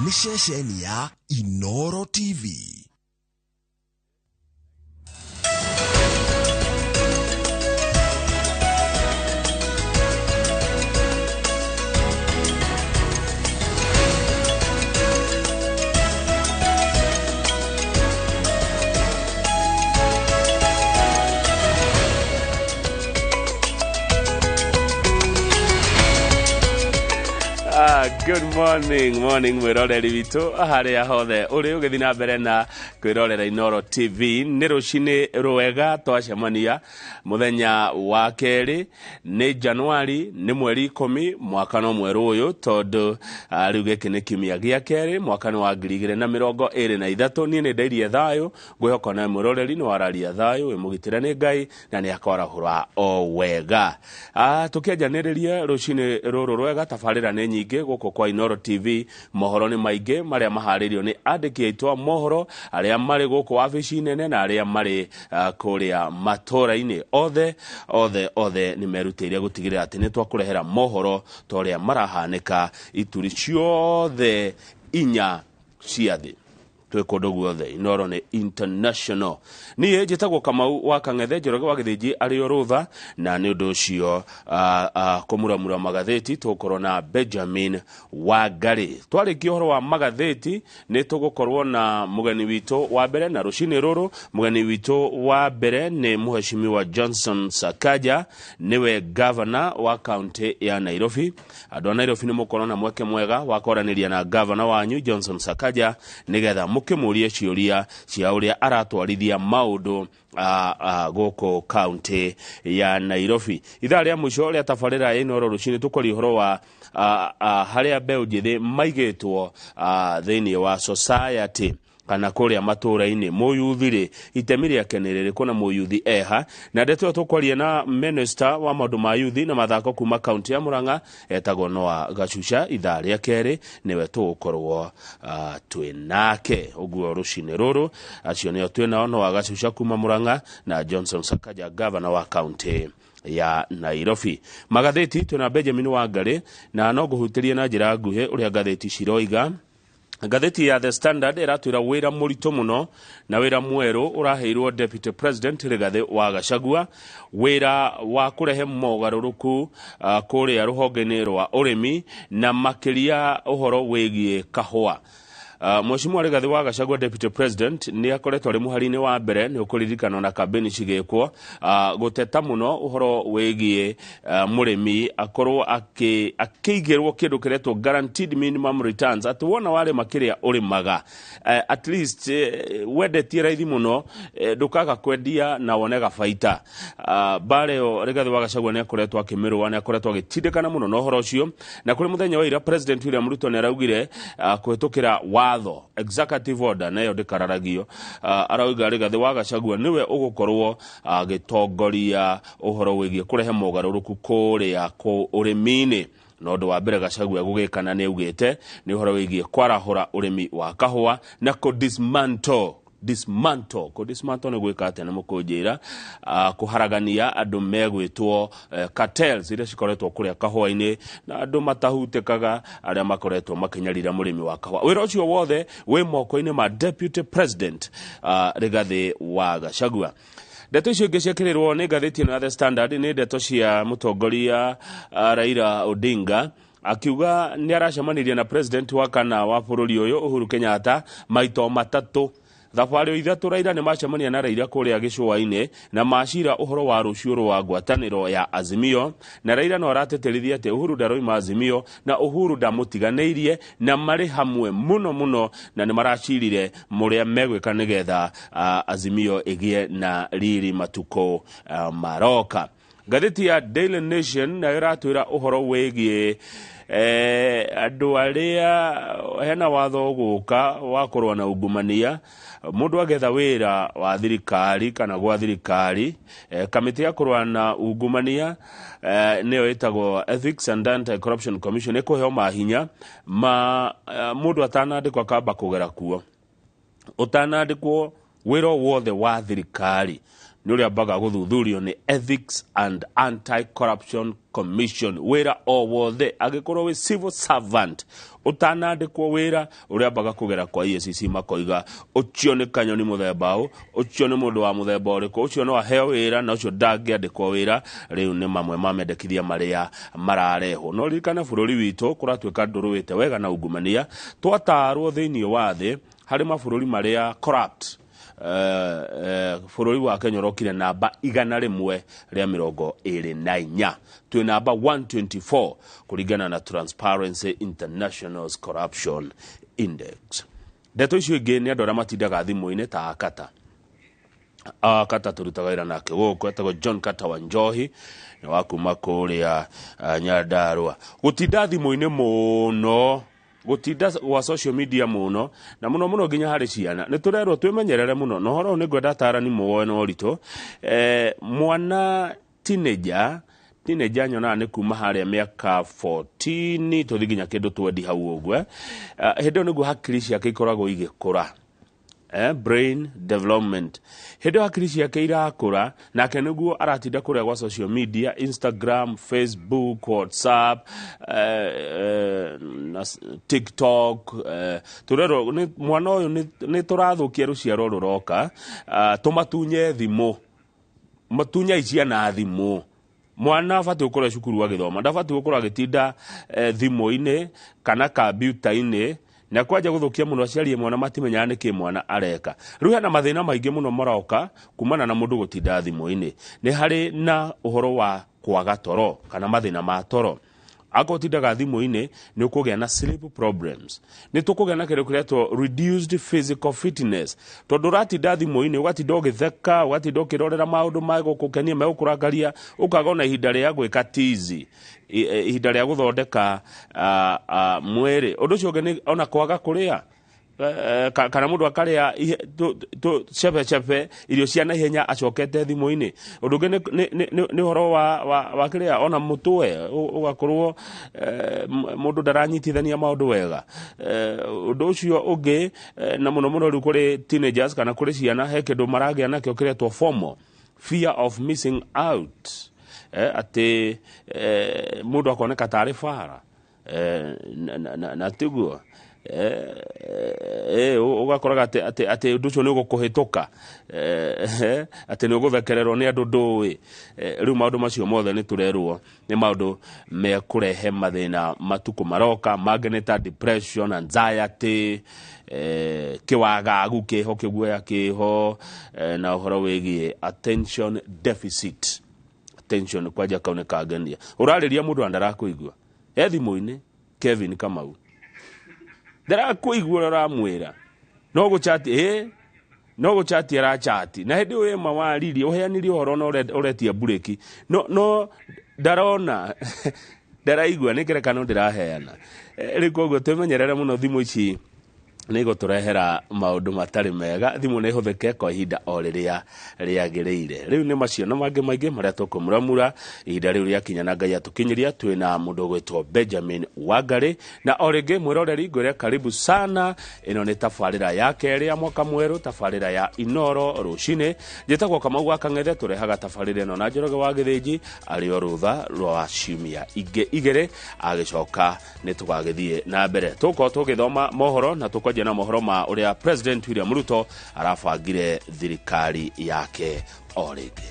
Nĩ ceceni ya Inoro TV. Good morning, morning mwĩroreri witũ harĩa hothe ũrĩ ũgĩthiĩ na mbere na kwĩrorera Inoro TV. Nĩ rũcinĩ rwega twacemania mũthenya wa kerĩ, nĩ Januari, nĩ mweri 10 mwaka no mwerũ ũyũ, tondũ rĩu gĩkĩ nĩ kiumia gĩa kerĩ mwaka nĩ wa 2023. Niĩ nĩ ndairie thayũ, ngwĩhoka nawe mwĩroreri nĩ wararia thayũ, wĩ mũgitĩre nĩ Ngai na nĩ akwarahũra o wega. Tũkĩanjanĩrĩria rũcinĩ rũrũ rwega, tabarĩra nĩ nyingĩ gũkũ kwa Inoro TV, mohoro nĩ maingĩ marĩa maharĩirio nĩ andĩki aitũ a mohoro arĩa marĩ gũkũ wabici nene na arĩa marĩ kũrĩa matũra-inĩ. Othe, othe, othe nĩ merutĩire gũtigĩrĩra atĩ nĩ twakũrehera mohoro ta ũrĩa marahanĩka ituri ciothe inya cia thĩ. Twĩ kũndũ guothe, Inoro nĩ international. Niĩ njĩtagwo Kamau wa Kang'ethe, Njoroge wa Gĩthĩnji arĩ o rũtha, na nĩ ũndũ ũcio kũmuramura magathĩti tũgũkorwo na Benjamin Wangari. Twarĩkia ũhoro wa magathĩti nĩ tũgũkorwo na mũgeni witũ wa mbere, na rũcinĩ rũrũ mũgeni witũ wa mbere nĩ Mheshimiwa Johnson Sakaja, nĩwe governor wa kaunti ya Nairobi. Andũ a Nairobi nĩ mũkorwo na mweke mwega wa kwaranĩria na governor wanyu Johnson Sakaja nĩgetha mũkĩmũrie ciũria cia ũrĩa aratwarithia maũndũ gũkũ kaunti ya Nairobi. Ithaa rĩa mũico rĩa tabarĩra ya Inoro rũcinĩ tũkwaria ũhoro wa harĩa mbeũ njĩthĩ maigĩtwo thĩinĩ wa society kana kũrĩa matũũra-inĩ. Mũyuthi rĩ, itemi rĩake nĩ rĩrĩkũ na mũyuthi eha? Na ndeto ĩyo tũkwaria na minister wa maũndũ ma yuthi na mathako kuma kaunti ya Murang'a etagwo Noah Gacuca. Ithaa rĩa kerĩ nĩwe tũgũkorwo twĩ nake. Ũguo rũcinĩ rũrũ acio nĩo twĩ nao, Noah Gacuca kuma Murang'a na Johnson Sakaja, governor wa kaunti ya Nairobi. Magathĩti twĩna Benjamin Wangari, na no ngũhutĩrie na njĩra nguhĩ ũrĩa ngathĩti ciroiga. Ngathĩti ya The Standard ĩratwĩra wĩra mũritũ mũno na wĩra mwerũ ũraheirwo Deputy President Rigathĩ wa Gachagua, wĩra wa kũrehe mogarũrũku kũrĩa rũhonge-inĩ rwa ũrĩmi na makĩria ũhoro wĩgiĩ kahũa. Mheshimiwa Rigathĩ wa Gachagua Deputy President nĩ akoretwo arĩ mũhari-inĩ wa mbere, nĩ ũkũririkana na kambĩni cigĩkwo, gũteta mũno ũhoro wĩgiĩ mũrĩmi akorwo akĩigĩrwo kĩndũ kĩretwo guaranteed minimum returns, atĩ wona warĩma kĩrĩa ũrĩmaga, at least wendetie raithi mũno, ndũkaga kwendia na wone gabaita. Mbara ĩyo Rigathĩ wa Gachagua nĩ akoretwo akĩmĩrũa, nĩ akoretwo agĩtindĩkana mũno na ũhoro ũcio, na kũrĩ mũthenya wa ira President William Ruto nĩ araugire, kũhĩtũkĩra watho executive order, nayo ndĩkararagio, arauga Rigathĩ wa Gachagua nĩwe ũgũkorwo agĩtongoria ũhoro wĩgiĩ kũrehe mogarũrũku kũrĩa ũrĩmi-inĩ. Na ũndũ wa mbere Gachagua gũgĩkana nĩ augĩte nĩ ũhoro wĩgiĩ kwarahũra ũrĩmi wa kahũa na kũ-dismantle. Dismantle, kũ-dismantle nĩ gwĩka atĩa? Nĩ mũkũnjĩra. Kũharagania andũ megwĩtwo cartels iria cikoretwo kũrĩa kahũa-inĩ na andũ matahutĩkaga arĩa makoretwo makĩnyarira mũrĩmi wa kahũa. Wĩra ũcio wothe wĩ moko-inĩ ma Deputy President Rigathĩ wa Gachagua. Ndeto icio ingĩ ciekĩrĩrwo nĩ ngathĩti ĩno ya The Standard nĩ ndeto cia mũtongoria Raila Odinga, akiuga nĩ aracemanirie na president wa kana wa bũrũri ũyũ Uhuru Kenyatta maito matatũ. Thabarĩ ithatũ Raila nĩ macemania na Raila kũrĩa gĩcũa-inĩ na macira ũhoro wa rũciũ rwa ngwatanĩro ya Azimio, na Raila no aratĩtĩrithia atĩ Uhuru ndaroima Azimio na Uhuru ndamũtiganĩirie na marĩ hamwe mũno mũno, na nĩ maracirire mũrĩa megwĩka nĩgetha Azimio ĩgĩe na riri matukũ maroka. Ngathĩti ya Daily Nation nayo ĩratwĩra ũhoro wĩgiĩ andũ arĩa hena watho ũgũka wa kũrũa na ungumania. Mũndũ agetha wĩra wa thirikari kana gwa thirikari, kamĩtĩ ya kũrũa na ungumania, nĩyo ĩtagwo Ethics and Anti-Corruption Commission, ĩkũheo mahinya ma mũndũ atanandĩkwo akamba kũgera kuo. Ũtanandĩkwo wĩra wothe wa thirikari Nĩ ũrĩambaga gũthuthurio nĩ Ethics and Anti-Corruption Commission. Wĩra o wothe, angĩkorwo wĩ civil servant, ũtanandĩkwo wĩra, ũrĩambaga kũgera kwa EACC, makoiga ũcio nĩ kanyoni mũthemba ũ, ũcio nĩ mũndũ wa mũthemba ũrĩkũ, ũcio no aheo wĩra na ũcio ndangĩandĩkwo wĩra. Rĩu nĩ mamwe ma mendekithia marĩa mararehwo. No ririkane bũrũri witũ kũratuĩka ndũrũĩte wega na ungumania. Twatarwo thĩinĩ wa thĩ harĩ mabũrũri marĩa corrupt, bũrũri wa Kenya ũrokire namba 124, twĩ namba 124 kũringana na Transparency International's Corruption Index. Ndeto icio ingĩ nĩ andũ arĩa matindaga thimũ-inĩ ta akata akata tũrutaga wĩra nake gũkũ, etagwo John Kata wa Njohi, nĩ wa kuma kũrĩa Nyandarũa. Gũtinda thimũ-inĩ mũno, gũtinda gwa social media mũno, na mũno mũno nginya harĩ ciana, nĩ tũrerwo twĩmenyerere mũno. Na ũhoro ũyũ nĩ ngwenda atarani muoe na ũritũ. Mwana teenager nyonaga nĩ kuma harĩa mĩaka 14 tũthi nginya kĩndũ 20 hau ũguo. Hĩndĩ ĩyo nĩguo hakiri ciake ikoragwo igĩkũra, brain development. Hĩndĩ ĩyo hakiri ciake irakũra, nake nĩguo aratinda kũrĩa gwa social media, Instagram, Facebook, WhatsApp, na TikTok. Tũrerwo mwana ũyũ nĩ tũrathũkia rũciaro rũroka. Tũmatunye thimũ, matunyai ciana thimũ. Mwana abatiĩ gũkorwo cukuru agĩthoma, ndabatiĩ gũkorwo agĩtinda thimũ-inĩ kana kambiuta-inĩ, na kwanja gũthũkia mũno. Aciari mwana matimenyaga nĩkĩ mwana areka. Rĩu hena mathĩna maingĩ mũno maroka kumana na mũndũ gũtinda thimũ-inĩ. Nĩ harĩ na ũhoro wa kwaga toro kana mathĩna ma toro. Akorwo ũtindaga thimũ-inĩ, nĩ ũkũgĩa na sleep problems. Nĩ tũkũgĩa na kĩndũ kĩretwo reduced physical fitness, tondũ ũratinda thimũ-inĩ, ũgatinda ũgĩtheka, ũgatinda ũkĩrorera maũndũ magũkũkenia, megũkũrakaria, ũkaga ona ihinda rĩa gwĩka tizi, ihinda rĩa gũthondeka mwĩrĩ. Ũndũ ũcio ũngĩ nĩ ona kwaga kũrĩa, kana mũndũ akarĩa chebe chebe, irio cia naihenya acokete thimũ-inĩ. Ũndũ ũngĩ nĩ ũhoro wa kĩrĩa ona mũtwe ũgakorwo mũndũ ndaranyitithania maũndũ wega. Ũndũ ũcio ũngĩ, na mũno mũno rĩu kũrĩ teenagers kana kũrĩ ciana, he kĩndũ maragĩa nakĩo kĩretwo FOMO, fear of missing out, atĩ mũndũ akoneka tarĩ bara, na tiguo. Ũgakoraga atĩ ũndũ ũcio nĩ ũgũkũhĩtũka, atĩ nĩ ũgũthekererwo nĩ andũ ndũĩ. Rĩu maũndũ macio mothe nĩ tũrerwo nĩ maũndũ mekũrehe mathĩna matukũ maroka. Mangĩ nĩ ta depression, anxiety, kĩwagagu kĩho, kĩguoya kĩho, na ũhoro wĩgiĩ attention deficit. Attention kwanja kau nĩ kangenia. Ũrarĩria mũndũ na ndarakũigua e thimũ-inĩ. Kevin Kamau ndarakũigua ũrĩa ũramwĩra, no gũchati, no gũchati arachati, na hĩndĩ ĩyo ĩma waririe ũheanirie ũhoro na ũretia mburĩki, no ndarona, ndaraigua. Nĩ ngerekano ndĩraheana. Rĩu koguo twĩmenyerere mũno, thimũ ici nĩ igũtũrehera maũndũ matarĩ mega. Thimũ nĩ ĩhũthĩke kwa ihinda o rĩrĩa rĩagĩrĩire. Rĩu nĩ macio na mangĩ maingĩ marĩa tũkũmuramura ihinda rĩu rĩakinya na Ngai atũkinyĩria. Twĩna mũndũ ũgwĩtwo Benjamin Wangari. Na o rĩngĩ mwĩroreri, ngwĩre karibu sana. Ĩno nĩ tabarĩra ya kerĩ ya mwaka mwerũ, tabarĩra ya Inoro Rũcinĩ. Njĩtagwo Kamau wa Kang'ethe. Tũrehaga tabarĩra ĩno na Njoroge wa Gĩthĩnji arĩ o rũtha rwa ciumia ingĩ igĩrĩ. Agĩcoka nĩ tũgagĩthiĩ na mbere, tũgũkorwo tũgĩthoma mohoro na tũkwanjia na mohoro ma ũrĩa President William Ruto arabangire thirikari yake o rĩngĩ.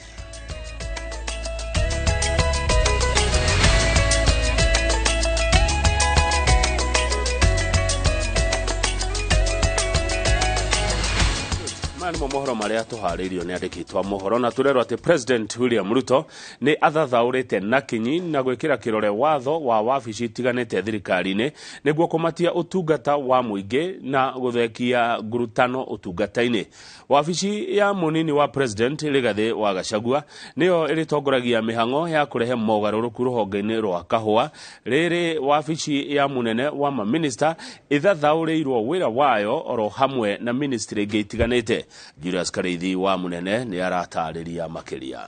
Maya nĩmo mohoro marĩa tũharĩirio nĩ andĩki twa mohoro, na tũrerwo atĩ President William Ruto nĩ athathaũrĩte na kinyi na gwĩkĩra kĩrore watho wa wabici itiganĩte thirikari-inĩ nĩguo kũmatia ũtungata wa mũingĩ na gũthekia ngurutano ũtungata-inĩ. Wabici ya mũnini wa President Rigathĩ wa Gachagua nĩyo ĩrĩtongoragia mĩhang'o ya kũrehe mogarũrũku rũhonge-inĩ rwa kahũa, rĩrĩ wabici ya mũnene wa maminista ĩthathaũrĩirwo wĩra wayo oro hamwe na ministry ingĩ itiganĩte. Julius Kariithi wa Munene nĩ aratarĩria makĩria.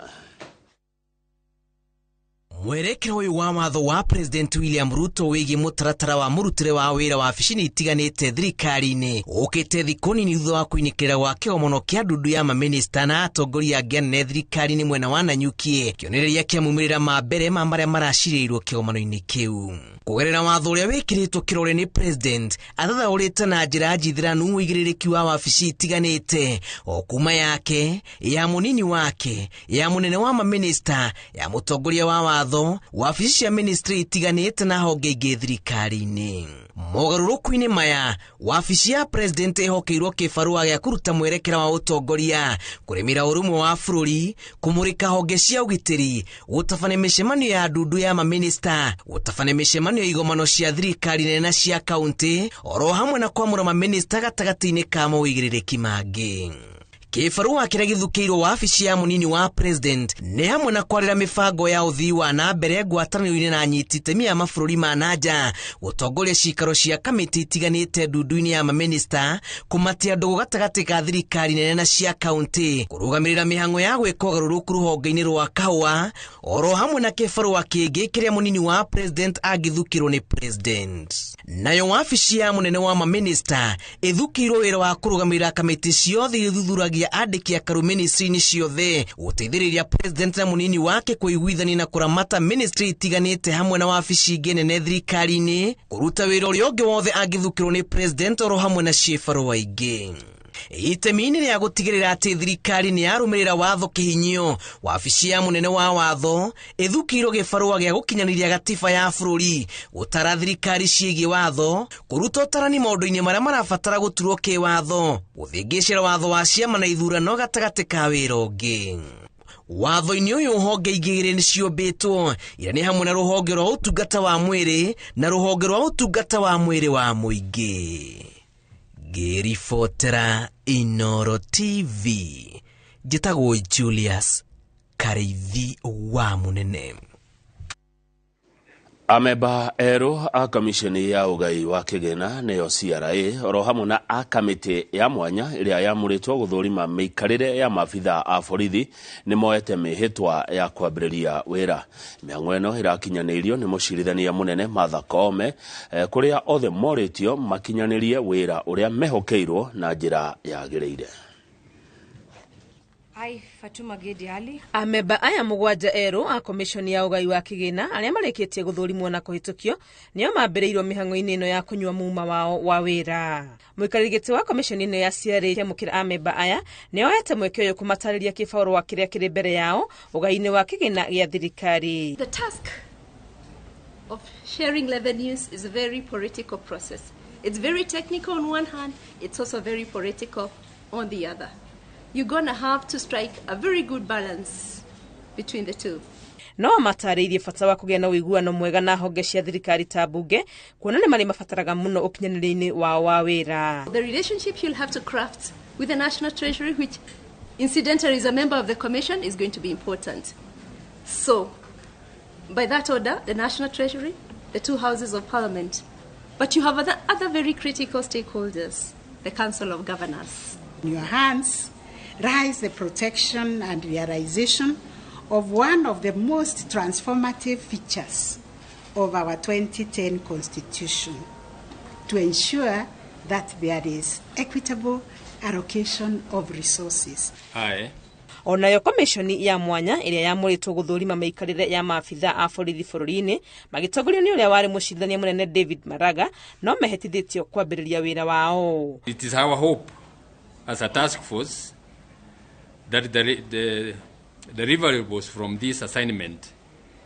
Mwerekero ũyũ wa watho wa President William Ruto wĩgiĩ mũtaratara wa mũrutĩre wa wĩra wabici-inĩ itiganĩte thirikari-inĩ ũkĩte thikũ nini thutha wa kũinĩkĩrĩra gwa kĩgomano kĩa ndundu ya mamĩnĩsta na atongoria angĩ anene thirikari-inĩ mwena wa Nanyuki, kĩonereria kĩa maumĩrĩra ma mbere ma marĩa maracirĩirwo kĩgomano-inĩ kĩu. Kũgerera watho ũrĩa wĩkĩrĩtwo kĩrore nĩ President, athathaũrĩte na njĩra njithĩranu ũigĩrĩrĩki wa wabici itiganĩte o kuma yake, ya mũnini wake, ya mũnene wa mamĩnĩsta, ya mũtongoria wa watho, wabici cia ministry itiganĩte na honge ingĩ thirikari-inĩ. Mogarũrũku-inĩ maya, wabici ya President ĩhokeirwo kĩbarũa gĩa kũruta mwerekera wa ũtongoria, kũrĩmĩra ũrũmwe wa bũrũri, kũmũrĩka honge cia ũgitĩri, gũtabania mĩcemanio ya ndundu ya mamĩnĩsta, gũtabania mĩcemanio ya igomano cia thirikari nene na cia kaunti, oro hamwe na kwamũra mamĩnĩsta gatagatĩ-inĩ ka maũigĩrĩrĩki mangĩ. Kĩbarũa kĩrĩa gĩthukĩirwo wabici ya mũnini wa President nĩ hamwe na kwarĩra mĩbango ya ũthii wa na mbere ngwatanĩro-inĩ na anyiti itemi a mabũrũri ma na nja, gũtongoria ciikaro cia kamĩtĩ itiganĩte ndundu-inĩ ya mamĩnĩsta, kũmatia ndũgũ gatagatĩ ka thirikari nene na cia kaunti, kũrũgamĩrĩra mĩhang'o ya gwĩka ũgarũrũku rũhonge-inĩ rwa kahũa, oro hamwe na kĩbarũa kĩngĩ kĩrĩa mũnini wa President angĩthukĩrwo nĩ President. Nayo wabici ya mũnene wa mamĩnĩsta ĩthukĩirwo wĩra wa kũrũgamĩrĩra kamĩtĩ ciothe iria ithuthuragia andĩki akaru ministry-inĩ ciothe, gũteithĩrĩria President na mũnini wake kũiguithania na kũramata ministry itiganĩte hamwe na wabici ingĩ nene thirikari-inĩ, kũruta wĩra ũrĩa ũngĩ wothe angĩthukĩrwo nĩ President oro hamwe na ciĩbarũa ingĩ. Itemi-inĩ rĩa gũtigĩrĩra atĩ thirikari nĩ yarũmĩrĩra watho kĩhinyio, wabici ya mũnene wa watho ĩthukĩirwo gĩbarũa gĩa gũkinyanĩria gatiba ya bũrũri, gũtara thirikari ciĩgiĩ watho, kũruta ũtarani maũndũ-inĩ marĩa marabatara gũturwo kĩwatho, gũthĩngĩcĩra watho wa ciama na ithurano gatagatĩ ka wĩra ũngĩ. Watho-inĩ ũyũ honge ingĩ igĩrĩ nĩ ciũmbĩtwo, iria nĩ hamwe na rũhonge rwa ũtungata wa mwĩrĩ na rũhonge rwa ũtungata wa mwĩrĩ wa mũingĩ. Ngĩribotera Inooro TV, njĩtagwo Julius Karĩithi wa Mũnene. Amemba erũ a kamisheni ya ũgai wa kĩgĩna nĩyo CRA oro hamwe na a kamĩtĩ ya mwanya ĩrĩa yamũrĩtwo gũthũrima mĩikarĩre ya maabitha a borithi nĩ moete mĩhĩtwa ya kwambĩrĩria wĩra. Mĩhang'o ĩno ĩrakinyanĩirio nĩ mũcirithania mũnene Martha Koome, kũrĩa othe morĩtio makinyanĩrie wĩra ũrĩa mehokeirwo na njĩra yagĩrĩire. I, Fatuma Gedi Ali. Amemba aya mũgwanja erũ a komishoni ya ũgai wa kĩgĩna arĩa marĩkĩtie gũthũrimwo na kũhĩtũkio nĩo mambĩrĩirwo mĩhang'o-inĩ ĩno ya kũnyua muma wao wa wĩra. Mũikarĩri gĩtĩ wa komishoni ĩno ya CRA kĩamũkĩra amemba aya nĩoete mweke ũyũ kũmatarĩria kĩbarũa kĩrĩa kĩrĩ mbere yao ũgai-inĩ wa kĩgĩna gĩa thirikari. The task of sharing revenues is a very political process. It's very technical on one hand, it's also very political on the other. You're going to have to strike a very good balance between the two. No matarĩirie bata wa kũgĩa na ũiguano mwega na honge cia thirikari ta mbunge, kuona nĩ marĩ mabataraga mũno ũkinyanĩria-inĩ wao wa wĩra. The relationship you'll have to craft with the National Treasury, which incidentally is a member of the Commission, is going to be important. So, by that order, the National Treasury, the two houses of Parliament, but you have other very critical stakeholders, the Council of Governors. In your hands lies the protection and realization of one of the most transformative features of our 2010 Constitution, to ensure that there is equitable allocation of resources. Aye. Onayo komishoni ya mwanya ĩrĩa yamũrĩtwo gũthũrima mĩikarĩre ya maabitha a borithi bũrũri-inĩ magĩtongorio nĩ ũrĩa warĩ mũcirithania mũnene David Maraga no mehĩtithĩtio kwambĩrĩria wĩra wao. It is our hope as a task force that the deliverables from this assignment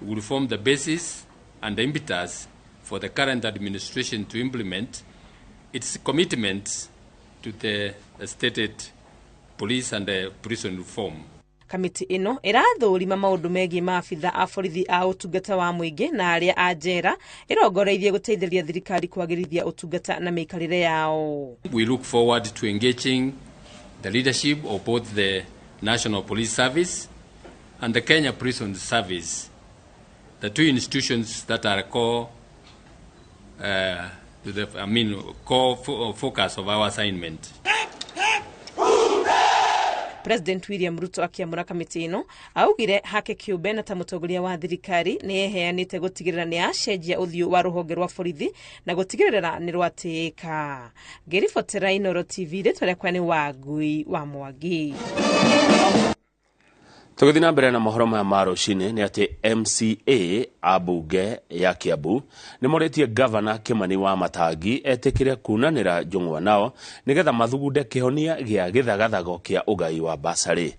will form the basis and the impetus for the current administration to implement its commitment to the stated police and the prison reform. Kamĩtĩ ĩno ĩrathũrima maũndũ megiĩ maabitha a borithi a ũtungata wa mũingĩ na arĩa a njera, ĩrongoreirie gũteithĩrĩria thirikari kwagĩrithia ũtungata na mĩikarĩre yao. We look forward to engaging the leadership of both the National Police Service and the Kenya Prison Service, the two institutions that are core, core focus of our assignment. President William Ruto akĩamũra kamĩtĩ ĩno augire hake kĩũmbe na ta mũtongoria wa thirikari nĩ eheanĩte gũtigĩrĩra nĩ acenjia ũthiũ wa rũhonge rwa borithi na gũtigĩrĩra nĩ rwatĩĩka. Ngĩribotera Inooro TV, rĩtwa rĩakwa nĩ Wangui wa Mwangi. Tũgĩthiĩ na mbere na mohoro maya ma rũcinĩ nĩ atĩ MCA a mbunge ya Kiambu nĩ morĩtie Gavana Kimani wa Matangi etĩkĩre kunanĩra njũng'wa nao nĩgetha mathugunde kĩhonia gĩa gĩthagathago kĩa ũgai wa basarĩ.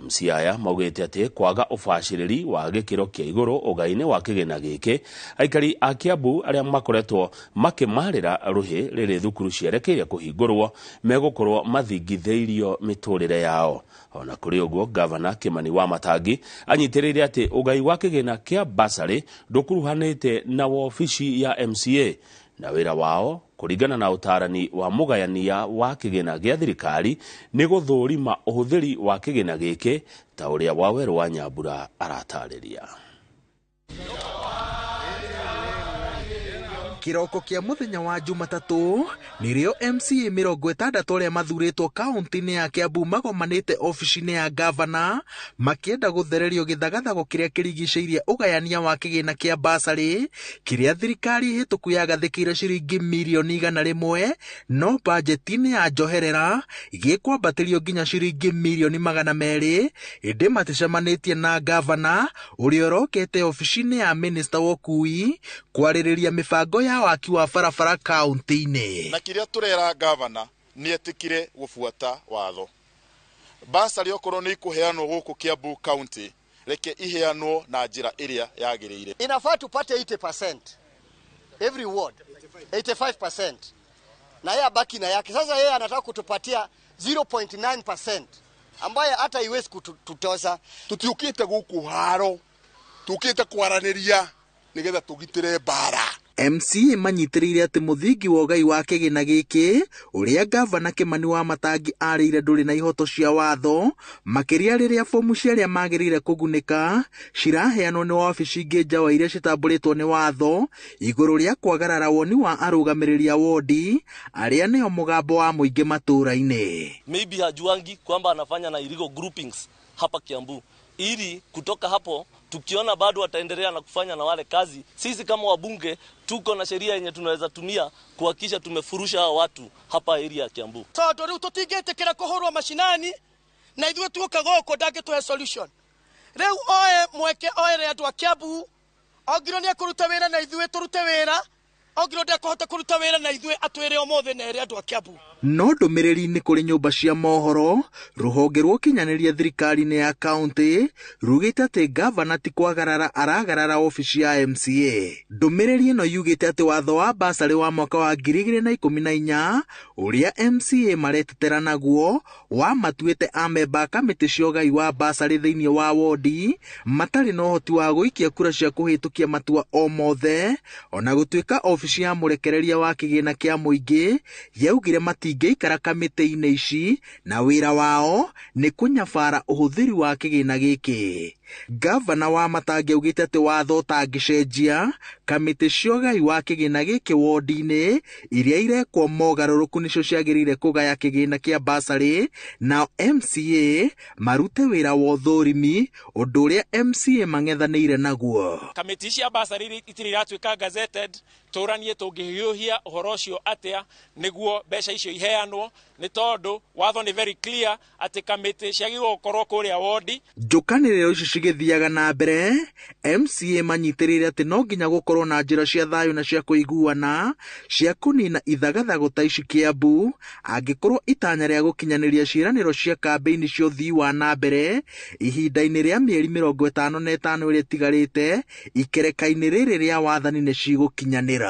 MCA aya maugĩte atĩ kwaga ũbacĩrĩri wa gĩkĩro kĩa igũrũ ũgai-inĩ wa kĩgĩna gĩkĩ, aikari a Kiambu arĩa makoretwo makĩmarĩra rũhĩ rĩrĩ thukuru cierekeire kũhingũrwo megũkorwo mathingithĩirio mĩtũrĩre yao. Ona kũrĩ ũguo, Gavana Kimani wa Matangi anyitĩrĩire atĩ ũgai wa kĩgĩna kĩa basarĩ ndũkuruhanĩte na wobici ya MCA na wĩra wao kũringana na ũtarani wa mũgayania wa kĩgĩna gĩa thirikari nĩ gũthũrima ũhũthĩri wa kĩgĩna gĩkĩ ta ũrĩa Wawerũ wa Nyambura aratarĩria. Kĩroko kĩa mũthenya wa Jumatatũ nĩrĩo MCA 60 arĩa mathurĩtwo kaunti-inĩ ya Kiambu magomanĩte obici-inĩ ya gavana makĩenda gũthererio gĩthagathago kĩrĩa kĩrigicĩirie ũgayania wa kĩgĩna kĩa basarĩ kĩrĩa thirikari hĩtũku yagathĩkĩire ciringi mirioni 100, no bajeti-inĩ ya njoherera gĩkwambatĩrio nginya ciringi mirioni 200, ĩndĩ maticemanĩtie na gavana ũrĩa ũrokete obici-inĩ ya minista wa ũkui kwarĩrĩria mĩbango ya waki wa barabara kaunti-inĩ. Na kĩrĩa tũrera gavana nĩ etĩkire gũbuata watho. Basarĩ okorwo nĩ ikũheanwo gũkũ Kiambu County, reke iheanwo na njĩra ĩrĩa yagĩrĩire. Inafaa tupate 80% every ward, 85%. Na yeye abaki na yake. Sasa yeye anataka kutupatia 0.9% ambaye hata iwezi kututosa. Tutiukite gũkũ haro, tukite kwaranĩria nĩgetha tũgitĩre mbara. MCA manyitĩrĩire atĩ mũthingi wa ũgai wa kĩgĩna gĩkĩ ũrĩa gavana Kimani wa Matangi arĩire ndũrĩ na ihoto cia watho, makĩria rĩrĩa bomu cia arĩa magĩrĩire kũgunĩka ciraheanwo nĩ wabici ingĩ nja wa iria citambũrĩtwo nĩ watho igũrũ rĩa kwagarara woni wa arũgamĩrĩri a wodi arĩa nĩo mũgambo wa mũingĩ matũũra-inĩ. Maybe hajuangi kwamba anafanya na illegal groupings hapa Kiambu, ili kutoka hapo tukiona bado wataendelea na kufanya na wale kazi, sisi kama wabunge tuko na sheria yenye tunaweza tumia kuhakikisha tumefurusha hawa watu hapa area ya Kiambu. Tondu riu tutingĩtĩkĩra kũhũrwo macinani na ithuĩ tuoka gũkũ ndangĩtũhe solution. Rĩu oe mweke oere andũ a Kiambu, ongirwo nĩ ekũruta wĩra na ithuĩ tũrute wĩra, ongirwo ndekũhota kũruta wĩra na ithuĩ atwĩre ũmũthĩ na ere andũ a Kiambu. No ndũmĩrĩri-inĩ kũrĩ nyũmba cia mohoro, rũhonge rwa ũkinyanĩria thirikari-inĩ ya kaunti rugĩte atĩ gavana ti kwagarara aragarara obici ya MCA. Ndũmĩrĩri ĩno yugĩte atĩ watho wa basarĩ wa mwaka wa 2014 ũrĩa MCA maretetera naguo wamatuĩte amemba a kamĩtĩ cia ũgai wa basarĩ thĩinĩ wa wodi matarĩ na ũhoti wa gũikia kura cia kũhĩtũkia matua o mothe, ona gũtuĩka obici ya mũrekereria wa kĩgĩna kĩa mũingĩ yaugire matingĩikara kamĩtĩ-inĩ ici na wĩra wao nĩ kũnyabara ũhũthĩri wa kĩgĩna gĩkĩ. Gavana wa Matangi augĩte atĩ watho ũtangĩcenjia kamĩtĩ cia ũgai wa kĩgĩna gĩkĩ wodi-inĩ iria irekwo mogarũrũku nĩcio ciagĩrĩire kũgaya kĩgĩna kĩa basarĩ, nao MCA marute wĩra wa ũthũrimi, ũndũ ũrĩa MCA mang'ethanĩire naguo. Kamĩtĩ cia basarĩ itirĩ iratuĩka gazetted, tũranie tũngĩhiũhia ũhoro ũcio atĩa nĩguo mbeca icio iheanwo, nĩ tondũ watho nĩ very clear atĩ kamĩtĩ ciagĩrĩirwo gũkorwo kũrĩa wodi. Njũkanĩrĩro ici cigĩthiaga na mbere, MCA manyitĩrĩire atĩ no nginya gũkorwo na njĩra cia thayũ na cia kũiguana cia kũnina ithagathago ta ici Kiambu, angĩkorwo itanya rĩa gũkinyanĩria ciĩranĩro cia kambĩini cia ũthii wa na mbere ihinda-inĩ rĩa mĩeri 55 ĩrĩa ĩtigarĩte ikereka-inĩ rĩrĩ rĩa wathani nĩ cigũkinyanĩra.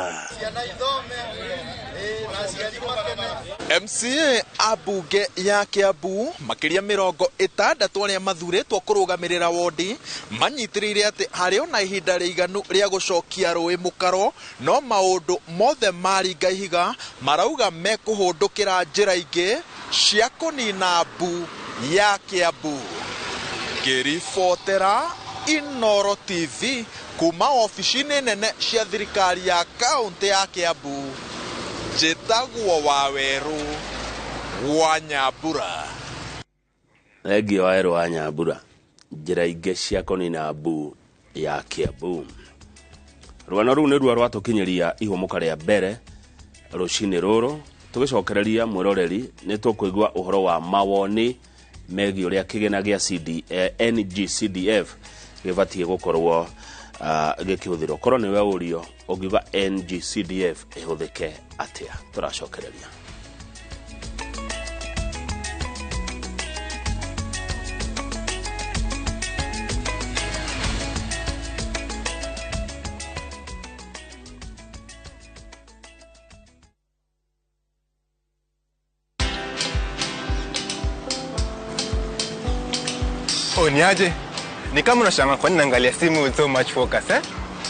MCA a mbunge ya Kiambu makĩria 60 arĩa mathurĩtwo kũrũgamĩrĩra wodi manyitĩrĩire atĩ harĩ ona ihinda rĩiganu rĩa gũcokia rũĩ mũkaro, no maũndũ mothe maringa ihiga marauga mekũhũndũkĩra njĩra ingĩ cia kũnina mbu ya Kiambu. Ngĩribotera Inooro TV kuma obici-inĩ nene cia thirikari ya kaunti ya Kiambu, njĩtagwo Wawerũ wa Nyambura. Thengio Wawerũ wa Nyambura, njĩra ingĩ cia kũnina mbu ya Kiambu. Rũgano rũu nĩruo rwatũkinyĩria ihũmũka rĩa mbere rũcinĩ rũrũ. Tũgĩcokereria mwĩroreri nĩ tũkũigua ũhoro wa mawoni megiĩ ũrĩa kĩgĩna gĩa NGCDF gĩbatiĩ gũkorwo gĩkĩhũthĩrwo. Korwo nĩwe ũrio ũngiuga NGCDF ĩhũthĩke atĩa? Tũracokereria. Oh, niaje? Ni kama unashangaa kwa nini naangalia simu with so much focus, eh?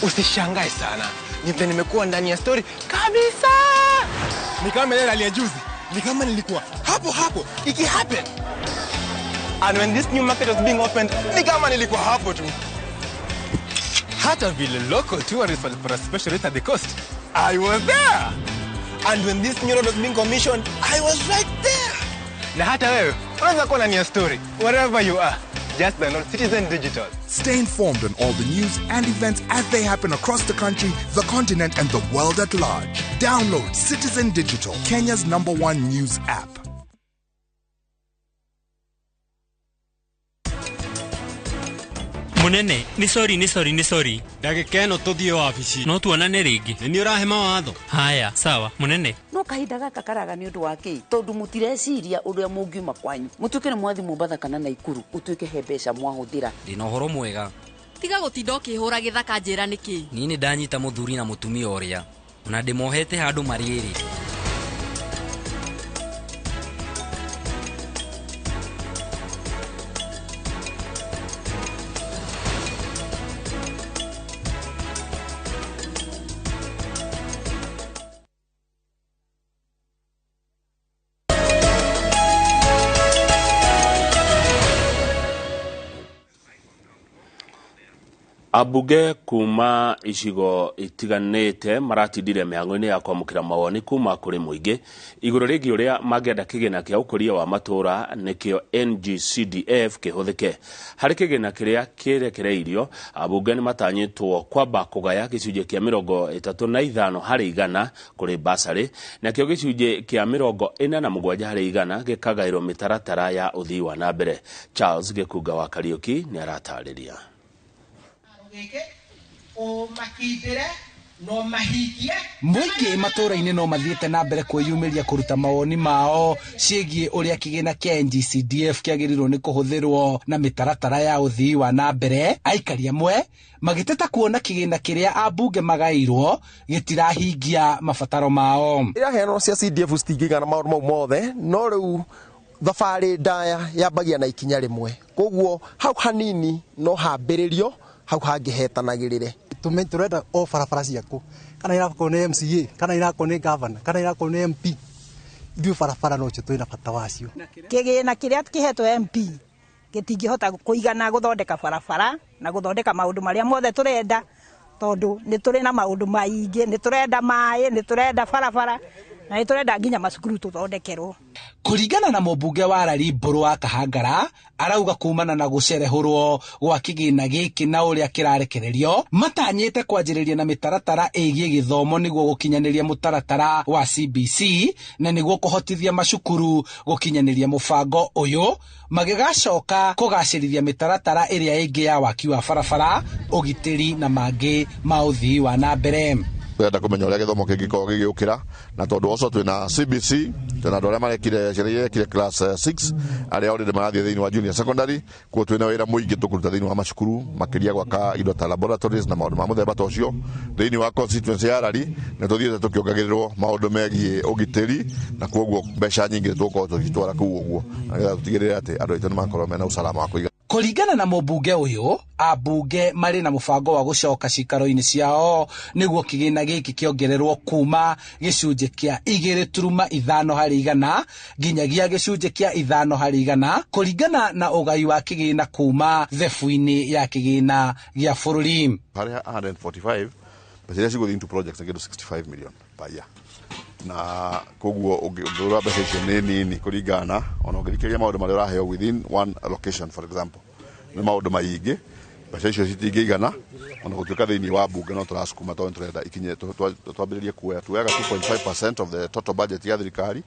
Usishangae sana. Ni vile nimekuwa ndani ya story kabisa. Ni kama ile ya juzi. Ni kama nilikuwa hapo hapo iki happen. And when this new market was being opened, ni kama nilikuwa hapo tu. Hata vile local tourists walipata special rate at the coast, I was there. And when this new road was being commissioned, I was right there. Na hata wewe unaweza kuwa ndani ya story wherever you are. Just download Citizen Digital. Stay informed on all the news and events as they happen across the country, the continent, and the world at large. Download Citizen Digital, Kenya's #1 news app. Munene, ni sorry, ni sorry, ni sorry. Ndagĩka ĩno tũthiĩ wabici. No tuonane rĩngĩ. Nĩ niĩ ũrahe mawatho. Haya, sawa, munene. No kahinda gaka karaga nĩ ũndũ wa kĩ? Tondũ mũtireciria ũrĩa mũngiuma kwanyu. Mũtuĩke nĩ mwathi Mombatha kana Naikuru, ũtuĩke he mbeca mwahũthĩra. Ndĩna ũhoro mwega. Tiga gũtinda ũkĩhũra gĩthaka njĩra nĩkĩ? Niĩ nĩ ndanyita mũthuri na mũtumia ũrĩa. Ona ndĩmohete handũ marĩ erĩ. Ambunge kuma icigo itiganĩte maratindire mĩhang'o-inĩ ya kwamũkĩra mawoni kuma kũrĩ mũingĩ igũrũ rĩgiĩ ũrĩa mangĩenda kĩgĩna kĩa ũkũria wa matũũra nĩkĩo NGCDF kĩhũthĩke. Harĩ kĩgĩna kĩrĩa kĩrekereirio, ambunge nĩ matanyĩtwo kwamba kũgaya gĩcunjĩ kĩa 35 harĩ igana kũrĩ basarĩ, nakĩo gĩcunjĩ kĩa 47 harĩ igana gĩkagaĩrwo mĩtaratara ya ũthii wa na mbere. Charles Gĩkunga wa Kariũki nĩ aratarĩria. Mũingĩ matũũra-inĩ no mathiĩte na mbere kwĩyumĩria kũruta mawoni mao ciĩgiĩ ũrĩa kĩgĩna kĩa NGCDF kĩagĩrĩirwo nĩ kũhũthĩrwo na mĩtaratara ya ũthii wa na mbere. Aikari amwe magĩteta kuona kĩgĩna kĩrĩa ambunge magaĩirwo gĩtirahingia mabataro mao. Iraheanwo cia CDF citingĩigana maũndũ mau mothe, no rĩu thabarĩ ndaya yambagia na ikinya rĩmwe, koguo hau hanini no hambĩrĩrio hau hangĩhetanagĩrĩre. Turenda o barabara ciaku, kana irakorwo nĩ MCA, kana irakorwo nĩ governor, kana irakorwo nĩ MP, ithuĩ barabara no cio twĩna bata wacio. Kĩgĩna kĩrĩa kĩhetwo MP gĩtingĩhota kũigana gũthondeka barabara na gũthondeka maũndũ marĩa mothe tũrenda, tondũ nĩ tũrĩ na maũndũ maingĩ, nĩ tũrenda maĩ, nĩ tũrenda barabara, na nĩ tũrenda nginya macukuru tũthondekerwo. Kũringana na mũmbunge wa Rari Mbũrũ wa Kahangara, arauga kumana na gũcerehũrwo gwa kĩgĩna gĩkĩ na ũrĩa kĩrarekererio, matanyĩte kwanjĩrĩria na mĩtaratara ĩgiĩ gĩthomo nĩguo gũkinyanĩria mũtaratara wa CBC na nĩguo kũhotithia macukuru gũkinyanĩria mũbango ũyũ, magĩgacoka kũgacĩrithia mĩtaratara ĩrĩa ĩngĩ ya waki wa barabara, ũgitĩri na mangĩ ma ũthii wa na mbere. Twenda kũmenya ũrĩa gĩthomo kĩngĩkorwo gĩgĩũkĩra, na tondũ ũcio twĩna CBC, twĩna andũ arĩa marekire ciana iria irekire class 6 arĩa already marathiĩ thĩinĩ wa junior secondary, kuo twĩna wĩra mũingĩ tũkũruta thĩinĩ wa macukuru, makĩria gwaka indo ta laboratories na maũndũ ma mũthemba ta ũcio. Thĩinĩ wa constituency ya Rari nĩ tũthiĩte tũkĩongagĩrĩrwo maũndũ megiĩ ũgitĩri, na kwoguo mbeca nyingĩ tũgũkorwo tũgĩtwara kũu ũguo, na nĩgetha tũtigĩrĩre atĩ andũ aitũ nĩ makorwo mena usalama wa kũigana. Kũringana na mũmbunge ũyũ, ambunge marĩ na mũbango wa gũcoka cikaro-inĩ ciao nĩguo kĩgĩna gĩkĩ kĩongererwo kuma gĩcunjĩ kĩa 2.5 harĩ igana nginyagia gĩcunjĩ kĩa 5 harĩ igana kũringana na ũgai wa kĩgĩna kuma thebu-inĩ ya kĩgĩna gĩa bũrũri. Harĩ 145 mbeca iria cigũthiĩ into projects nĩ kĩndũ 65 million per year. Na koguo ũngĩrora mbeca icio nĩ nini kũringana ona ũngĩthikĩrĩria maũndũ marĩa ũraheo within one allocation, for example, nĩ maũndũ maingĩ, mbeca icio citingĩigana. Ona gũtuĩka thĩinĩ wa bunge no tũracukuma tondũ nĩtũrenda ikinye twambĩrĩrie kuoya, tuoyaga 2.5% of the total budget ya thirikari,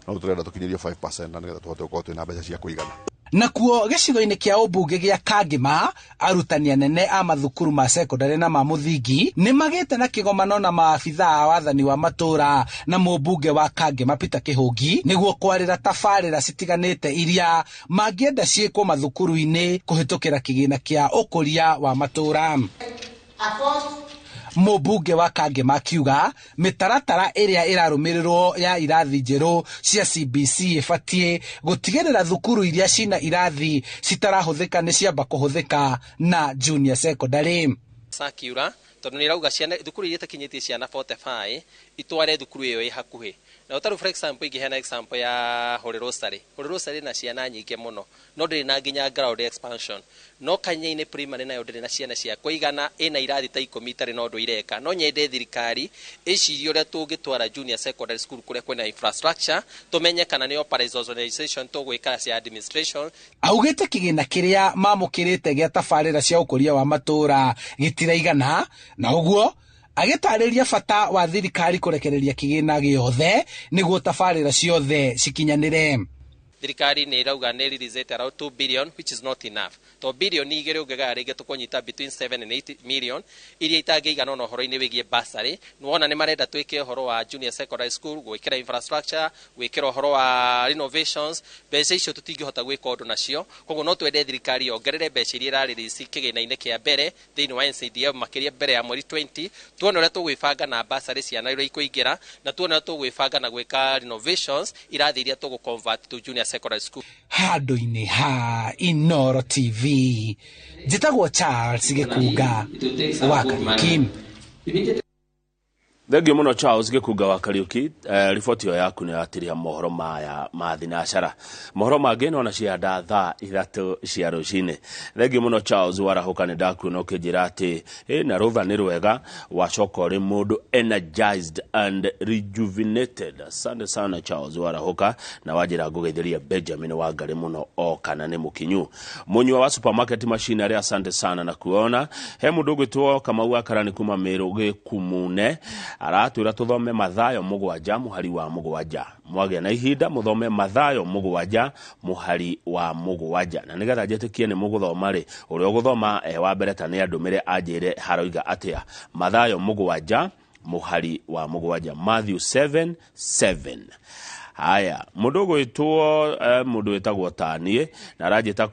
no tũrenda tũkinyĩrio 5% na nĩgetha tũhote gũkorwo twĩna mbeca cia kũigana. Nakuo gĩcigo-inĩ kĩa ũmbunge gĩa Kangema, arutani anene a mathukuru ma sekondarĩ na ma mũthingi nĩ magĩte na kĩgomano na maabithaa a wathani wa matũũra na mũmbunge wa Kangema Peter Kĩhũngi nĩguo kwarĩra tabarĩra citiganĩte iria mangĩenda ciĩkwo mathukuru-inĩ kũhĩtũkĩra kĩgĩna kĩa ũkũria wa matũũra. Mũmbunge wa Kangema akiuga mĩtaratara ĩrĩa ĩrarũmĩrĩrwo ya irathi njerũ cia CBC ĩbatiĩ gũtigĩrĩra thukuru iria cina irathi citarahũthĩka nĩ ciamba kũhũthĩka na junior secondary. Circular tondũ nĩ ĩrauga ciana thukuru iria itakinyĩtie ciana 45 itware thukuru ĩyo ĩ hakuhĩ. Na ũtarĩ, for example, ingĩheana example ya Holy Rosary. Holy Rosary na ciana nyingĩ mũno no ndĩrĩ na nginya ground expansion, no Kanya-inĩ primary nayo ndĩrĩ na ciana cia kũigana, ĩna irathi ta 10 itarĩ na ũndũ ireka. No nyende thirikari ĩcirie ũrĩa tũngĩtwara junior secondary school kũrĩa kwĩna infrastructure, tũmenye kana nĩ operationalization tũgwĩka cia administration. Augĩte kĩgĩna kĩrĩa mamũkĩrĩte gĩa tabarĩra cia ũkũria wa matũũra gĩtiraigana, na ũguo agĩtarĩria bata wa thirikari kũrekereria kĩgĩna gĩothe nĩguo tabarĩra ciothe cikinyanĩre. Thirikari nĩ ĩrauga nĩ release around 2 billion, which is not enough, to billion igĩrĩ ũngĩgaya rĩngĩ tũkũnyita between 7 and 8 million iria itangĩigana ona ũhoro-inĩ wĩgiĩ bursary. Nĩwona nĩ marenda twĩke ũhoro wa junior secondary school, gwĩkĩra infrastructure, gwĩkĩra ũhoro wa renovations. Mbeca icio tũtingĩhota gwĩka ũndũ nacio, koguo no twende thirikari yongerere mbeca iria ĩrarelease kĩgĩna-inĩ kĩa mbere thĩinĩ wa NCDF, makĩria mbere ya mweri 20, tuone ũrĩa tũgwĩbanga na bursary ciana iria ikũingĩra, na tuone ũrĩa tũgwĩbanga na gwĩka renovations irathi iria tũgũ convert to junior secondary school. Handũ-inĩ ha Inooro TV, njĩtagwo Charles Gĩkunga wa Kariuki. Thengiũ mũno Charles Gĩkunga wa Kariuki. Riboti ĩyo yaku nĩ yatiria mohoro maya ma thinacara. Mohoro mangĩ nona cianda thaa 3 cia rũcinĩ. Thengiũ mũno Charles warahũka, nĩ ndakuona ũkĩnjĩra atĩ na rũtha nĩ rwega, wacoka ũrĩ mũndũ energized and rejuvenated. Asante sana Charles warahũka, na wanjĩra ngũgeithĩria Benjamin Wangari mũno o kana nĩ mũkinyu. Mũnyua wa supermarket machinery, asante sana na kuona. He mũndũ ũgwĩtwo Kamau wa Karani kuma Meru Gĩkumune aratwĩra tũthome Mathayo 7 mũhari wa 7. Mwagĩa na ihinda mũthome Mathayo 7 mũhari wa 7, na nĩgetha njĩtĩkie nĩ mũgũthoma rĩ, ũrĩa ũgũthoma wa mbere ta nĩ andũmĩre anjĩre haroiga atĩa. Mathayo 7 mũhari wa 7, Matthew 7:7. Haya, mũndũ ũgwĩtwo mũndũ wĩtagwo Tanie na aranjĩra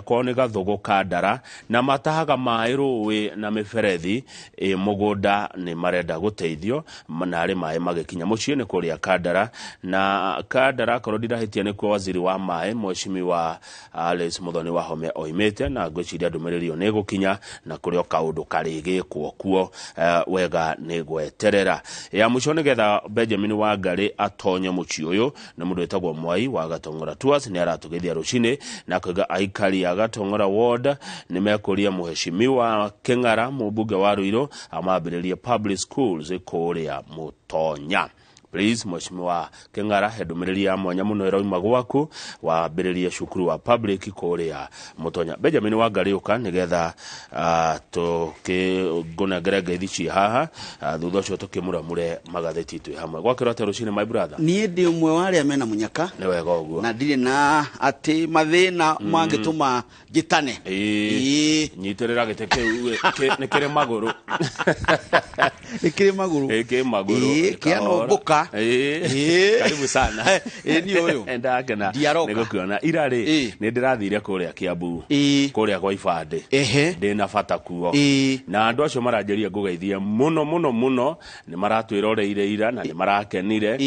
kwao nĩ Gathũgũ Kandara, na matahaga maĩ rũĩ na mĩberethi mũgũnda, nĩ marenda gũteithio na arĩ maĩ magĩkinya mũciĩ nĩ kũrĩa Kandara. Na Kandara akorwo ndirahĩtia nĩkuo waziri wa maĩ Mheshimiwa Alice Muthoni Wahome oimĩte, na ngwĩciria ndũmĩrĩri ĩyo nĩ ĩgũkinya na kũrĩ o kaũndũ karĩgĩkwo kuo wega nĩ gweterera. Ya mũico nĩgetha Benjamin Wangari atonye mũciĩ ũyũ nĩ mũndũ wĩtagwo Mwai wa Gatong'ora Tours, nĩ aratũgeithia rũcinĩ na akauga aikari a Gatong'ora ward nĩ mekũria Mheshimiwa Kĩng'ara mũmbunge wa Ruiru amambĩrĩrie public schools kũrĩa Mũtonya. Please Mheshimiwa Kĩng'ara, he ndũmĩrĩri ya mwanya mũno ĩrauma gwaku wambĩrĩrie cukuru wa public kũrĩa Mũtonya. Benjamin Wangari ũka nĩgetha tũkĩngũnengere ngeithi ciĩ haha, thutha ũcio tũkĩmũramũre magathĩti twĩ hamwe. Gwakĩrwo atĩa rũcinĩ my brother? Niĩ ndĩ ũmwe wa arĩa mena mũnyaka. Nĩ wega ũguo. Na ndirĩ na atĩ mathĩna mangĩtũma njĩtane. Nyitĩrĩra gĩtĩ kĩu nĩ kĩrĩ magũrũ. Nĩ kĩrĩ magũrũ. Kĩ magũrũ. Kĩanombũka. Karibu sana. Ni ũyũ. Ndakena nĩgũkuona. Ira rĩ nĩ ndĩrathire kũrĩa Kiambu, kũrĩa kwa ibandĩ, ndĩna bata kuo, na andũ acio maranjĩria ngũgeithie mũno mũno mũno, nĩ maratwĩroreire ira na nĩ marakenire.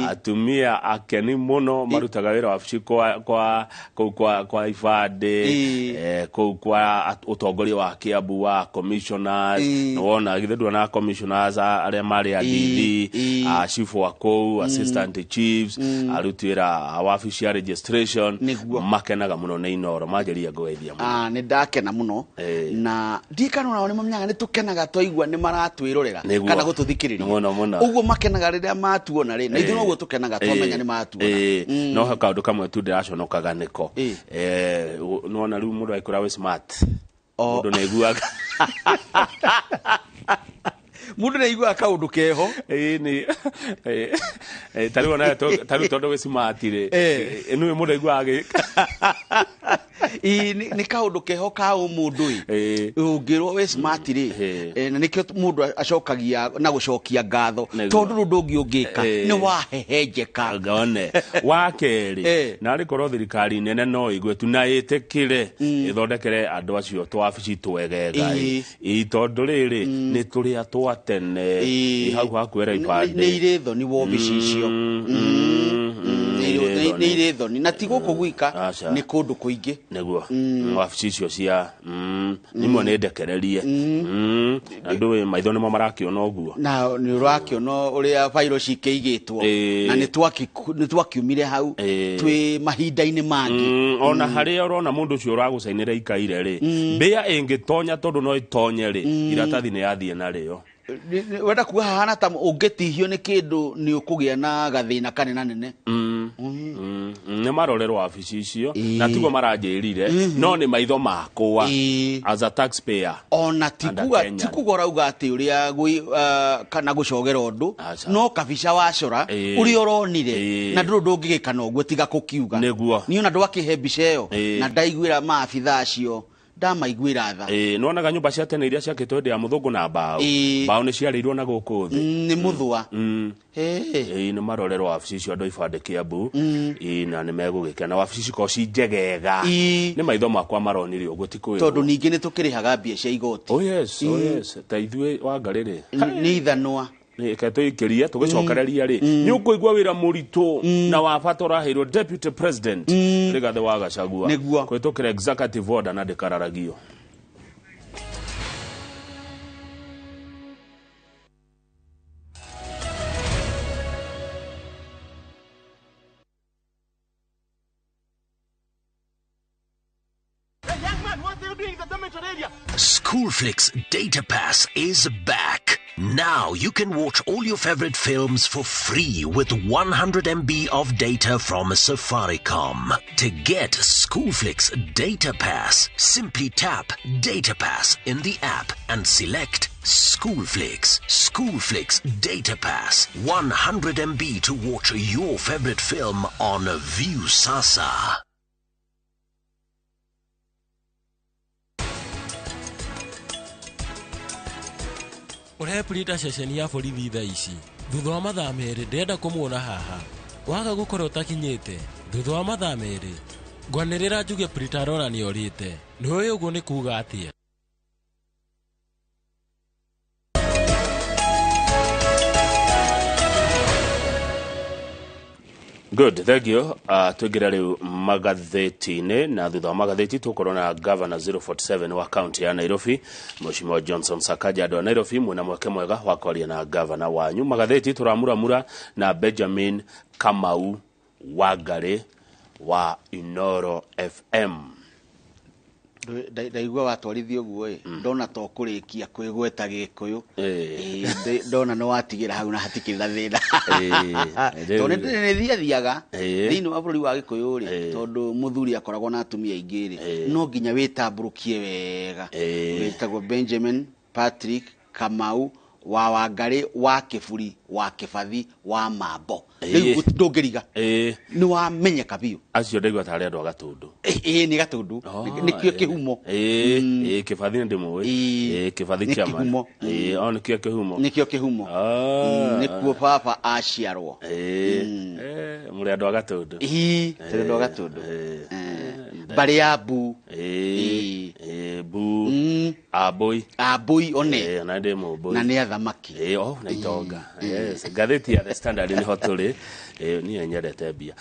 Atumia akeni mũno marutaga wĩra wabici kwa ibandĩ, kũu kwa ũtongoria wa Kiambu wa commissioners. Nĩwona githĩ nduona commissioners commissioners arĩa marĩ a DD, a chief wa kũu, assistant chiefs, aruti wĩra a wabici ya registration makenaga mũno nĩ Inoro. Manjĩria ngũgeithia mũno. Ah, nĩ ndakena mũno na ndikana onao nĩ mamenyaga nĩ tũkenaga twaigua nĩ maratwĩrorera Nĩguo. kana gũtũthikĩrĩria. Mũno mũno. Ũguo makenaga rĩrĩa matuona rĩ, na ithuĩ noguo tũkenaga twamenya nĩ matuona. No he kaũndũ kamwe tu ndĩraconokaga nĩko. Nĩwona rĩu mũndũ agĩkũra wĩ smart, mũndũ nĩaiguaga Mũndũ nĩaiguaga kaũndũ keho. Ĩĩ, nĩ ta rĩu ona ta rĩu tondũ wĩ smart rĩ, nĩwe mũndũ aiguaga Ĩĩ, nĩ kaũndũ keho ka ũmũndũ ĩ ũngĩrwo wĩ smart rĩ, na nĩkĩo mũndũ acokagia na gũcokia ngatho tondũ rũndũ ũngĩ ũngĩka nĩ wahehenjeka. Ngone wa kerĩ, na arĩ korwo thirikari nene no ĩgue tu na ĩtĩkĩre ĩthondekere andũ acio twabici twegega ĩ, tondũ rĩrĩ nĩ tũrĩa twa tene. Ĩ, hau hakwĩra ibandĩ Nĩ irĩ thoni wobici icio. Nĩ irĩ thoni na ti gũkũ gwika, Aca. nĩ kũndũ kũingĩ. Nĩguo wabici icio cia nimwe nĩ ndekererie. Na ndũĩ maitho nĩmo marakĩona ũguo. Na nĩ ũrakĩona ũrĩa bairo cikĩigĩtwo na nĩ twakiumire hau twĩ mahinda-inĩ mangĩ. Ona harĩa ũrona mũndũ ũcio ũragũcainĩra ikaire rĩ, mbĩa ĩngĩtonya tondũ no ĩtonye rĩ, iratathi nĩ yathiĩ narĩo. Wenda kuga hahana ta ũngĩtihio nĩ kĩndũ nĩ ũkũgĩa na gathĩna kanene nene. Nĩ marorerwo wabici icio na tiguo maranjĩrire, no nĩ maitho makwa as a taxpayer. Ona And a tikuga Kenyan. Tikuga ũrauga atĩ ũrĩa kana gũcogera ũndũ no kabica wacora ũrĩa ũronire na ndũrĩ ũndũ ũngĩgĩka na ũguo tiga kũkiuga. Nĩguo. Niĩ ona ndwakĩhe mbica ĩyo na ndaiguĩra maabitha acio, ndamaiguĩra tha. Nĩwonaga nyũmba cia tene iria ciakĩtwo hĩndĩ ya mũthũngũ na mbaũ, mbaũ nĩ ciarĩirwo na gũkũ thĩ. Nĩ mũthũa. Ĩĩ, nĩ marorerwo wabici icio andũ a ibandĩ Kiambu. Ĩĩ, na nĩ megũgĩkena wabici cikorwo ci njegega. Nĩ maitho makwa maronire ũguo, ti kwĩrwo. Tondũ ningĩ nĩ tũkĩrĩhaga mbia cia igoti. Oh yes, oh yes. Ta ithuĩ Wangarĩ rĩ, Nĩ ithanwa. Reke tũikĩrie tũgĩcokereria rĩ, nĩ ũkũigua wĩra mũritũ na wa bata ũraheirwo deputy president Rigathĩ wa Gachagua Nĩguo. kũhĩtũkĩra executive order na ndĩkararagio. Schoolflix Data Pass is back. Now you can watch all your favorite films for free with 100 MB of data from Safaricom. To get Schoolflix Data Pass, simply tap Data Pass in the app and select Schoolflix. Schoolflix Data Pass. 100 MB to watch your favorite film on Viusasa. Ũrehe Prita ceceni ya borithi thaa ici. Thutha wa mathaa 2 ndĩrenda kũmuona haha. Waga gũkorwo ũtakinyĩte thutha wa mathaa 2, ngwanĩrĩra njuge Prita Arora nĩorĩte. Nĩũĩ ũguo nĩ kuga atĩa? Good, thank you. Tuingire riu magatheti-inĩ, na thutha wa magatheti tũkorwo na Governor 047 wa kaunti ya Nairobi, Mheshimiwa Johnson Sakaja. Andũ a Nairobi mwĩna mweke mwega wa kwaria na governor wanyu. Magatheti tũramuramura na Benjamin Kamau Wangarĩ wa Inoro FM. Ndaigua watwarithia ũguo ĩ, ndona to kũrĩkia kwĩgweta Gĩkũyũ. Ĩ, ndona nĩ watigĩra hau na hatikĩrĩ na thĩna. Tondũ nĩ thiathiaga thĩinĩ wa bũrũri wa Gĩkũyũ rĩ, tondũ mũthuri akoragwo na atumia aingĩ rĩ, no nginya wĩtambũrũkie wega. Wĩtagwo Benjamin Patrick Kamau wa Wangarĩ wa Kĩburi wa Kĩbathi wa Mambo. Rĩu ndũngĩriga. Nĩ wamenyeka biũ. Acio ndaigua tarĩ andũ a Gatũndũ. Ĩĩ, nĩ Gatũndũ. Nĩkĩo kĩhumo. Ĩĩ, Kĩbathi nĩ ndĩmũĩ. Ĩĩ, Kĩbathi Nĩ chairman. kĩhumo. Ĩĩ, o nĩkĩo kĩhumo. Nĩkĩo kĩhumo. Nĩkuo baba aciarwo. Ĩĩ, mũrĩ andũ a Gatũndũ. Ĩĩ, tũrĩ andũ a Gatũndũ. Mbarĩ ya Mbu. Ĩĩ, Mbu. Ambũi. Ambũi one. Ĩĩ, ona ndĩ Mũmbũi. Na nĩ athamaki. Ĩĩ, oh, na itonga. Yes, ngathĩti ya The Standard nĩho tũrĩ. Ĩĩ, niĩ nyendete mbia.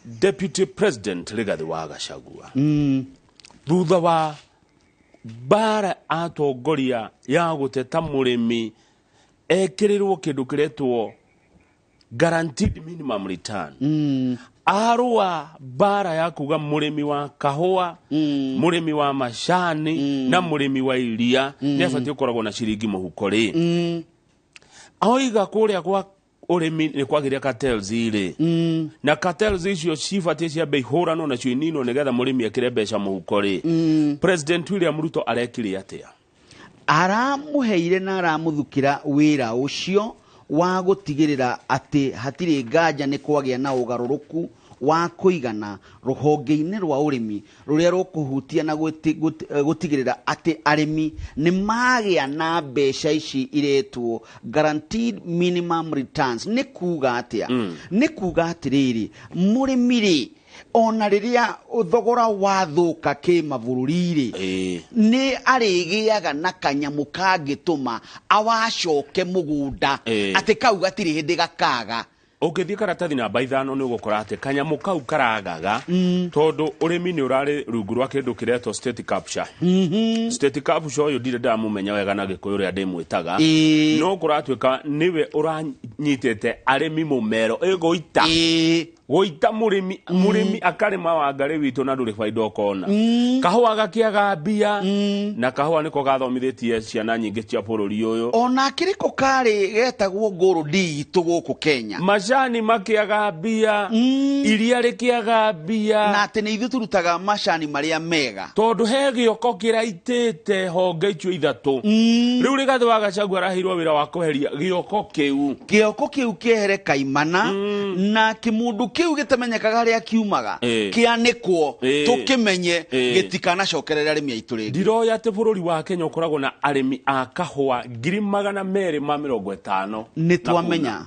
Deputy President Rigathĩ wa Gachagua. Thutha wa mbara atongoria ya gũteta mũrĩmi Ekĩrĩrwo kĩndũ kĩretwo guaranteed minimum return. Arũa mbara ya kuga mũrĩmi wa kahũa, mũrĩmi wa macani na mũrĩmi wa iria nĩ abatiĩ gũkoragwo na ciringi mũhuko rĩ. Oiga kũrĩa kwa ũrĩmi nĩ kwagĩria cartels rĩ, na cartels icio cibatiĩ ciambe ihũranwo nacio ininwo nĩgetha mũrĩmi ekĩre mbeca mũhuko rĩ. President William Ruto arekire atĩa? Aramũheire na aramũthukĩra wĩra ũcio wa gũtigĩrĩra atĩ hatirĩ nganja nĩ kwagĩa na ũgarũrũku wa kũigana rũhonge-inĩ rwa ũrĩmi rũrĩa rũkũhutia na gũtigĩrĩra atĩ arĩmi nĩ magĩa na mbeca ici iretwo guaranteed minimum returns. Nĩ kuga atĩa? Nĩ kuga atĩrĩrĩ, mũrĩmi rĩ, ona rĩrĩa thogora wathũka kĩmabũrũri-rĩ, nĩ arĩgĩaga na kanyamũ kangĩtũma awacoke mũgũnda, atĩ kau gatirĩ hĩndĩ gakaga. Ũngĩthiĩ karatathi namba 5 nĩ ũgũkora atĩ kanyamũ kau karagaga tondũ ũrĩmi nĩ ũrarĩ rungu rwa kĩndũ kĩretwo state capture. State capture ũyũ ndirĩ ndamũmenya wega na Gĩkũyũ ũrĩa ndĩmwĩtaga, no kũratuĩka nĩwe ũranyitĩte arĩmi mũmero ĩgũita gũita mũrĩmi, mũrĩmi akarĩma wangarĩ witũ na ndũrĩ baida ũkona. Kahũa gakĩaga mbia, na kahũa nĩko gathomithĩtie ciana nyingĩ cia bũrũri ũyũ. Ona kĩrĩkũ karĩ getagwo ngũrũndi itũ gũkũ Kenya, macani makĩaga mbia, iria rĩkĩaga mbia, na atĩ nĩ ithuĩ tũrutaga macani marĩa mega tondũ he gĩoko kĩraitĩte honge icio ithatũ. Rĩu Rigathĩ wa Gachagua araheirwo wĩra wa kweheria gĩoko kĩu, gĩoko kĩu kĩehere kaimana, na kĩmũndũ kĩu gĩtamenyekaga harĩa kiumaga kĩanĩkwo, tũkĩmenye gĩtikanacokerere arĩmi aitũ rĩngĩ. Ndiroya atĩ bũrũri wa Kenya ũkoragwo na arĩmi a kahũa 250,000. Nĩ twamenya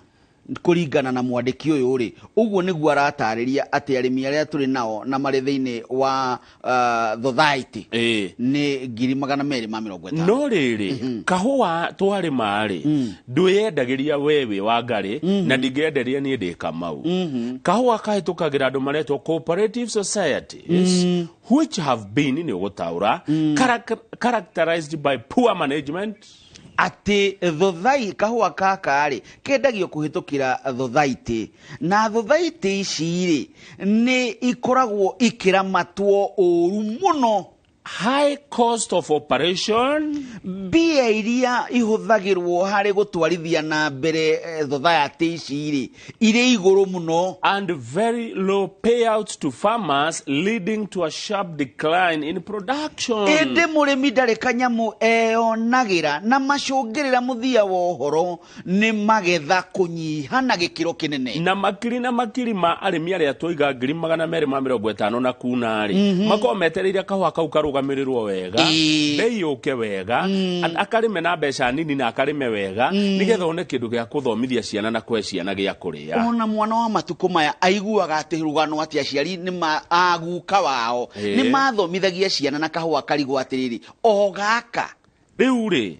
kũringana na mwandĩki ũyũ rĩ, ũguo nĩguo aratarĩria atĩ arĩmi arĩa tũrĩ nao na marĩ thĩinĩ wa society nĩ 250,000. No rĩrĩ, kahũa twarĩma rĩ, ndwĩyendagĩria we wĩ Wangarĩ, na ndingĩenderia niĩ ndĩ Kamau. Kahũa kahĩtũkagĩra andũ maretwo cooperative societies, which have been, nĩ ũgũtaũra, characterized by poor management. Atĩ thothai kahũa gaka rĩ kendagio kũhĩtũkĩra thothaitĩ, na thothaitĩ ici rĩ nĩ ikoragwo ikĩramatwo ũru mũno. High cost of operation, mbia iria ihũthagĩrwo harĩ gũtwarithia na mbere thothaitĩ ici rĩ irĩ igũrũ mũno, and very low payouts to farmers leading to a sharp decline in production. Ĩndĩ mũrĩmi ndarĩ kanyamũ eyonagĩra, na macũngĩrĩra mũthia wa ũhoro nĩ magetha kũnyiha na gĩkĩro kĩnene. Na makiri na makiri ma arĩmi arĩa twaiga 250,000 na kuna rĩ, makorwo metereire kahũa kau karũgamĩrĩrwo wega, bei yũke wega, akarĩme na mbeca nini na akarĩme wega, nĩgetha one kĩndũ gĩa kũthomithia ciana na kũhe ciana gĩa kũrĩa. Ona mwana wa matukũ maya aiguaga atĩ rũgano atĩ aciari nĩ aguka wao nĩ mathomithagia ciana na kahũa karigwo atĩrĩrĩ, o gaka. Rĩu rĩ,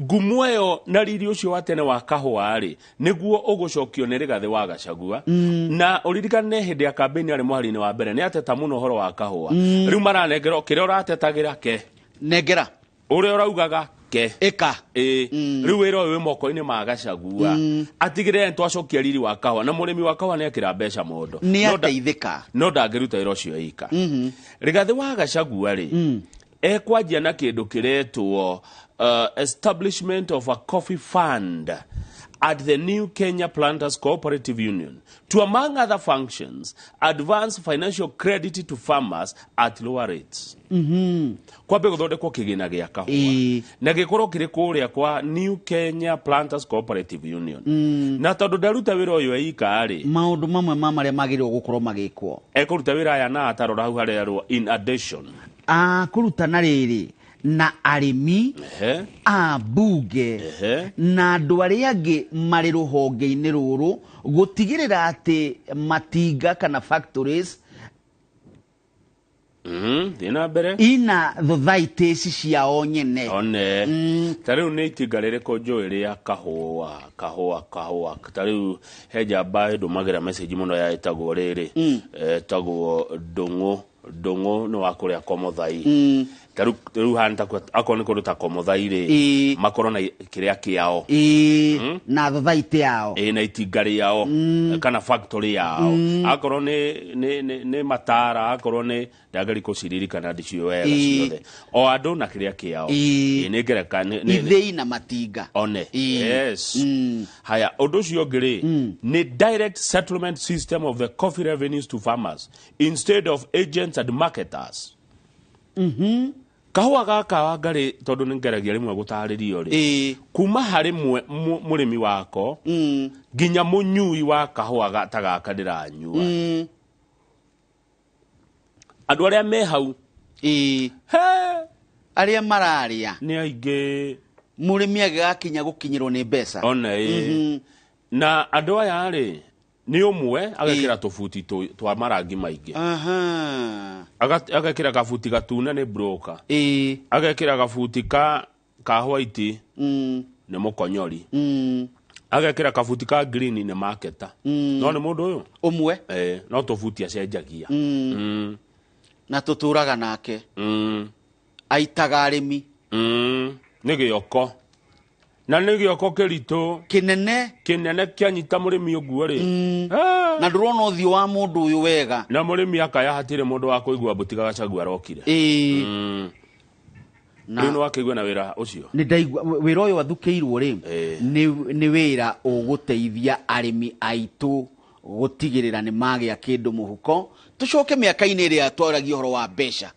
ngumo ĩyo na riri ũcio wa tene wa kahũa rĩ, nĩguo ũgũcokio nĩ Rigathĩ wa Gachagua. Na ũririkane hĩndĩ ya kambĩini arĩ mũhari-inĩ wa mbere nĩ ateta mũno ũhoro wa kahũa. Rĩu maranengerwo kĩrĩa ũratetagĩra ke nengera, ũrĩa ũraugaga ke ĩka. Rĩu wĩra ũyũ wĩ moko-inĩ ma Gachagua, atigĩrĩre nĩ twacokia riri wa kahũa, na mũrĩmi wa kahũa nĩ ekĩra mbeca mondo, nĩ ateithĩka, no ndangĩruta wĩra ũcio ika. Rigathĩ wa Gachagua rĩ, ekwanjia na kĩndũ kĩretwo establishment of a coffee fund at the New Kenya Planters Cooperative Union to, among other functions, advance financial credit to farmers at lower rates. Kwambe gũthondekwo kĩgĩna gĩa kahũa na gĩkorwo kĩrĩ kũrĩa kwa New Kenya Planters Cooperative Union. Na tondũ ndaruta wĩra ũyũ eika rĩ, maũndũ mamwe ma marĩa magĩrĩirwo gũkorwo magĩkwo, ekũruta wĩra aya na atarora hau harerwo in addition kũrutana rĩrĩ na arĩmi, ambunge na andũ arĩa angĩ marĩ rũhonge-inĩ rũrũ gũtigĩrĩra atĩ matinga kana factories thiĩ na mbere ina thothaitĩ ici ciao nyene. One ta rĩu nĩ itinga rĩrĩkũ njũĩ rĩa kahũa kahũa kahũa? Ta rĩu he njamba ĩndũmagĩra message mũno ya ĩtagwo rĩrĩ, ĩtagwo Ndũng'ũ. Ndũng'ũ nĩ wa kũrĩa kwa Mũthai. Ta rĩu hana ta akorwo nĩ kũndũ ta Komothai rĩ, makorwo na kĩrĩa kĩao, na thothaitĩ yao, na itinga rĩao kana factory yao, akorwo nĩ Matara, akorwo nĩ ndangeri kũciririkana ndicio wega ciothe, o andũ na kĩrĩa kĩao. Nĩ ngereka ithĩi na matinga one. Yes. Haya, ũndũ ũcio ũngĩ rĩ, nĩ direct settlement system of the coffee revenues to farmers instead of agents and marketers. Kahũa gaka Wangarĩ, tondũ nĩ ngeragia rĩmwe gũtarĩrio rĩ, kuma harĩ mũrĩmi wako nginya mũnyui wa kahũa ta gaka ndĩranyua, andũ arĩa me hau arĩa mararĩa nĩ aingĩ. Mũrĩmi agĩgakinya gũkinyĩrwo nĩ mbeca one. Na andũ aya rĩ, nĩ ũmwe agekĩra tũbuti twa marangi maingĩ, agekĩra kabuti gatune nĩ broker, agekĩra gabuti ka white nĩ mũkonyori, agekĩra kabuti ka green nĩ marketer. No nĩ mũndũ ũyũ ũmwe, no tũbuti acenjagia, na tũtũraga nake, aitaga arĩmi. Nĩ gĩoko, na nĩ gĩoko kĩritũ kĩnene kĩnene kĩanyita mũrĩmi ũguo rĩ, na ndũrona ũthiũ wa mũndũ ũyũ wega, na mũrĩmi akaya hatirĩ mũndũ wa kũigua mbũtiga Gachagua arokire. Rĩu nĩ wakĩigua na wĩra ũcio? Nĩ ndaigua wĩra ũyũ wathukĩirwo rĩ, nĩ wĩra ũgũteithia arĩmi aitũ gũtigĩrĩra nĩ magĩa kĩndũ mũhuko. Tũcoke mĩaka-inĩ ĩrĩa twaragia ũhoro wa mbeca.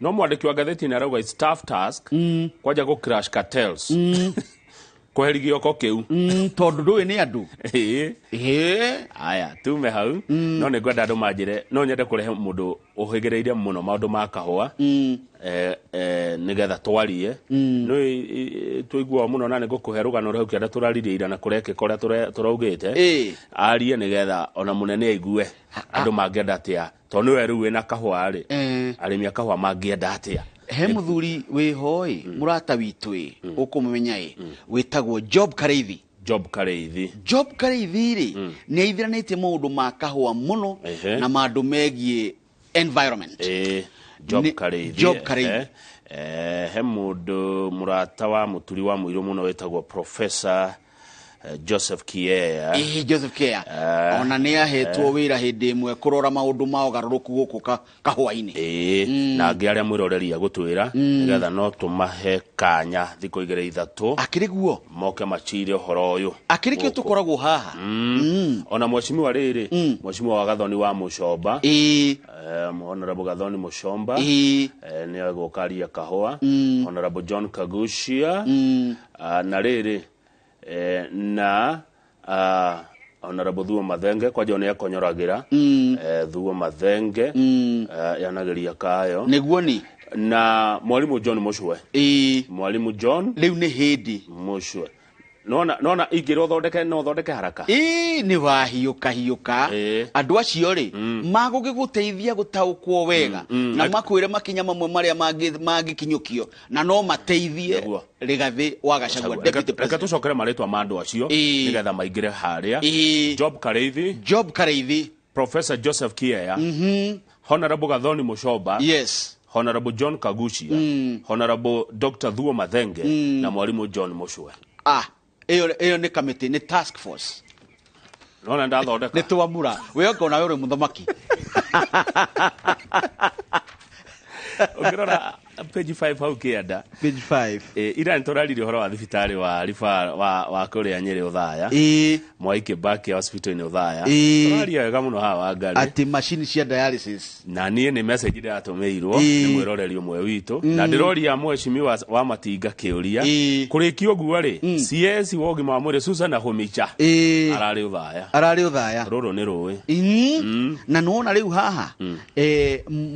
No mwandĩki wa ngathĩti nĩ arauga it's tough task kwanja gũ crash cartels, kweheria gĩoko kĩu, tondũ ndũĩ nĩ andũ. Aya, tume hau. No nĩ ngwenda andũ manjĩre, no nyende kũrehe mũndũ ũhĩgĩrĩire mũno maũndũ ma kahũa, nĩgetha twarie. No tũiguaga mũno, na nĩ ngũkũhe rũgano rũu kĩanda tũraririe ira na kũrekĩka ũrĩa tũraugĩte, arie nĩgetha ona mũnene aigue andũ mangĩenda atĩa, tondũ nĩwe rĩu wĩna kahũa rĩ, arĩmi a kahũa mangĩenda atĩa. He mũthuri wĩho ĩ, mũrata witũ ĩ, ũkũmũmenya ĩ, wĩtagwo Job Kareithi. Job Kareithi. Job Kareithi rĩ, nĩ aithiranĩtie maũndũ ma kahũa mũno na maũndũ megiĩ environment. Job Kareithi. Job Kareithi. He mũndũ mũrata wa mũturi wa mũirũ mũno wĩtagwo Professor Joseph Kiea. Joseph Kiea. Ona nĩ ahetwo wĩra hĩndĩ ĩmwe kũrora maũndũ ma ũgarũrũku gũkũ kahũa-inĩ. Na angĩ arĩa mwĩroreria gũtwĩra, nĩgetha no tũmahe kanya thikũ 2 3 akĩrĩ guo moke macire ũhoro ũyũ. Akĩrĩ kĩo tũkoragwo haha. Ona mheshimiwa rĩrĩ, mheshimiwa wa Gathoni wa Mũcomba, Honorable Gathoni Mũcomba, nĩ egũka arie kahũa. Honorable John Kagucia, na rĩrĩ na Honorable Thuo Mathenge, kwanja nĩ ekonyoragĩra Thuo Mathenge, yanageria kayo nĩguo ni na mwalimu John Mucwe. Mwalimu John rĩu nĩ hĩndĩ Mucwe. Nona ingĩrwo thondeke, no thondeke haraka. Nĩ wahiũka hiũka. Andũ acio rĩ, magũgĩgũteithia gũtaũkwo wega, na makwĩre makinya mamwe marĩa mangĩkinyũkio, na no mateithie Rigathi wa Gachagua deputy president. Reke tũcokere marĩtwa ma andũ acio nĩgetha maingĩre harĩa. Job Kareithi. Job Kareithi. Professor Joseph Kiea. Honorable Gathoni Mũcomba. Yes. Honorable John Kagucia. Honorable Dr. Thuo Mathenge na mwalimu John Mucwe. Ĩyo nĩ kamĩtĩ, nĩ task force. Nona ndathondeka. Nĩ twamura. We oka nawe ũrĩ mũthamaki. Ũngĩrora page 5 hau kĩanda. Page 5. Ira nĩ tũraririe ũhoro wa thibitarĩ wa riba wa kũrĩa Nyĩrĩ Othaya. Mwai Kibaki Hospital in Othaya. Tũraria wega mũno haha Wangarĩ. Atĩ macini cia dialysis. Na niĩ nĩ message ndĩratũmĩirwo nĩ mwĩroreri ũmwe witũ. Na ndĩroria mheshimiwa wa Matinga kĩũria. Kũrĩkia ũguo rĩ, CS wa ũgima wa mwĩrĩ Susan Nakhumicha. Ararĩ Othaya. Ararĩ Othaya. Rũrũ nĩ rũĩ. Na nĩwona rĩu haha,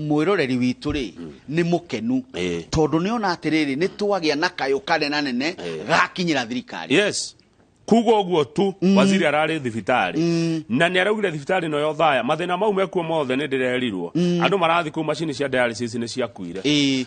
mwĩroreri witũ rĩ, nĩ mũkenu. Tondũ nĩona atĩrĩrĩ, nĩ twagĩa na kayũ kanene nene gakinyĩra thirikari. Yes. Kuga ũguo tu, waziri ararĩ thibitarĩ. Na nĩ araugire thibitarĩ ĩno ya Othaya, mathĩna mau mekuo mothe nĩ ndĩrerirwo. Andũ marathiĩ kũu macini cia dialysis nĩ ciakuire.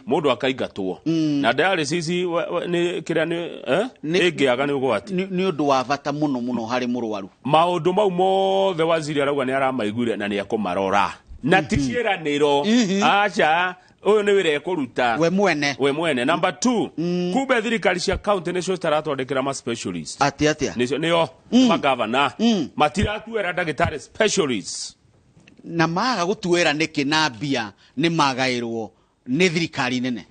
Mũndũ akaingatwo. Na dialysis nĩ kĩrĩa nĩ ĩngĩaga nĩ ũgwati. Nĩ ũndũ wa bata mũno mũno harĩ mũrwaru. Maũndũ mau mothe waziri arauga nĩ aramaiguire na nĩ ekũmarora. Na ti ciĩranĩro. Aca, Ũyũ nĩ wĩra ekũruta we mwene. We mwene. Number 2, kumbe thirikari cia county nĩcio citaratwandĩkĩra ma specialist. Atĩ atĩa? Nĩcio nĩo magavana matiratuĩra ndagĩtarĩ specialist. Na maga gũtuĩra nĩkĩ na mbia nĩ magaĩrwo nĩ thirikari nene?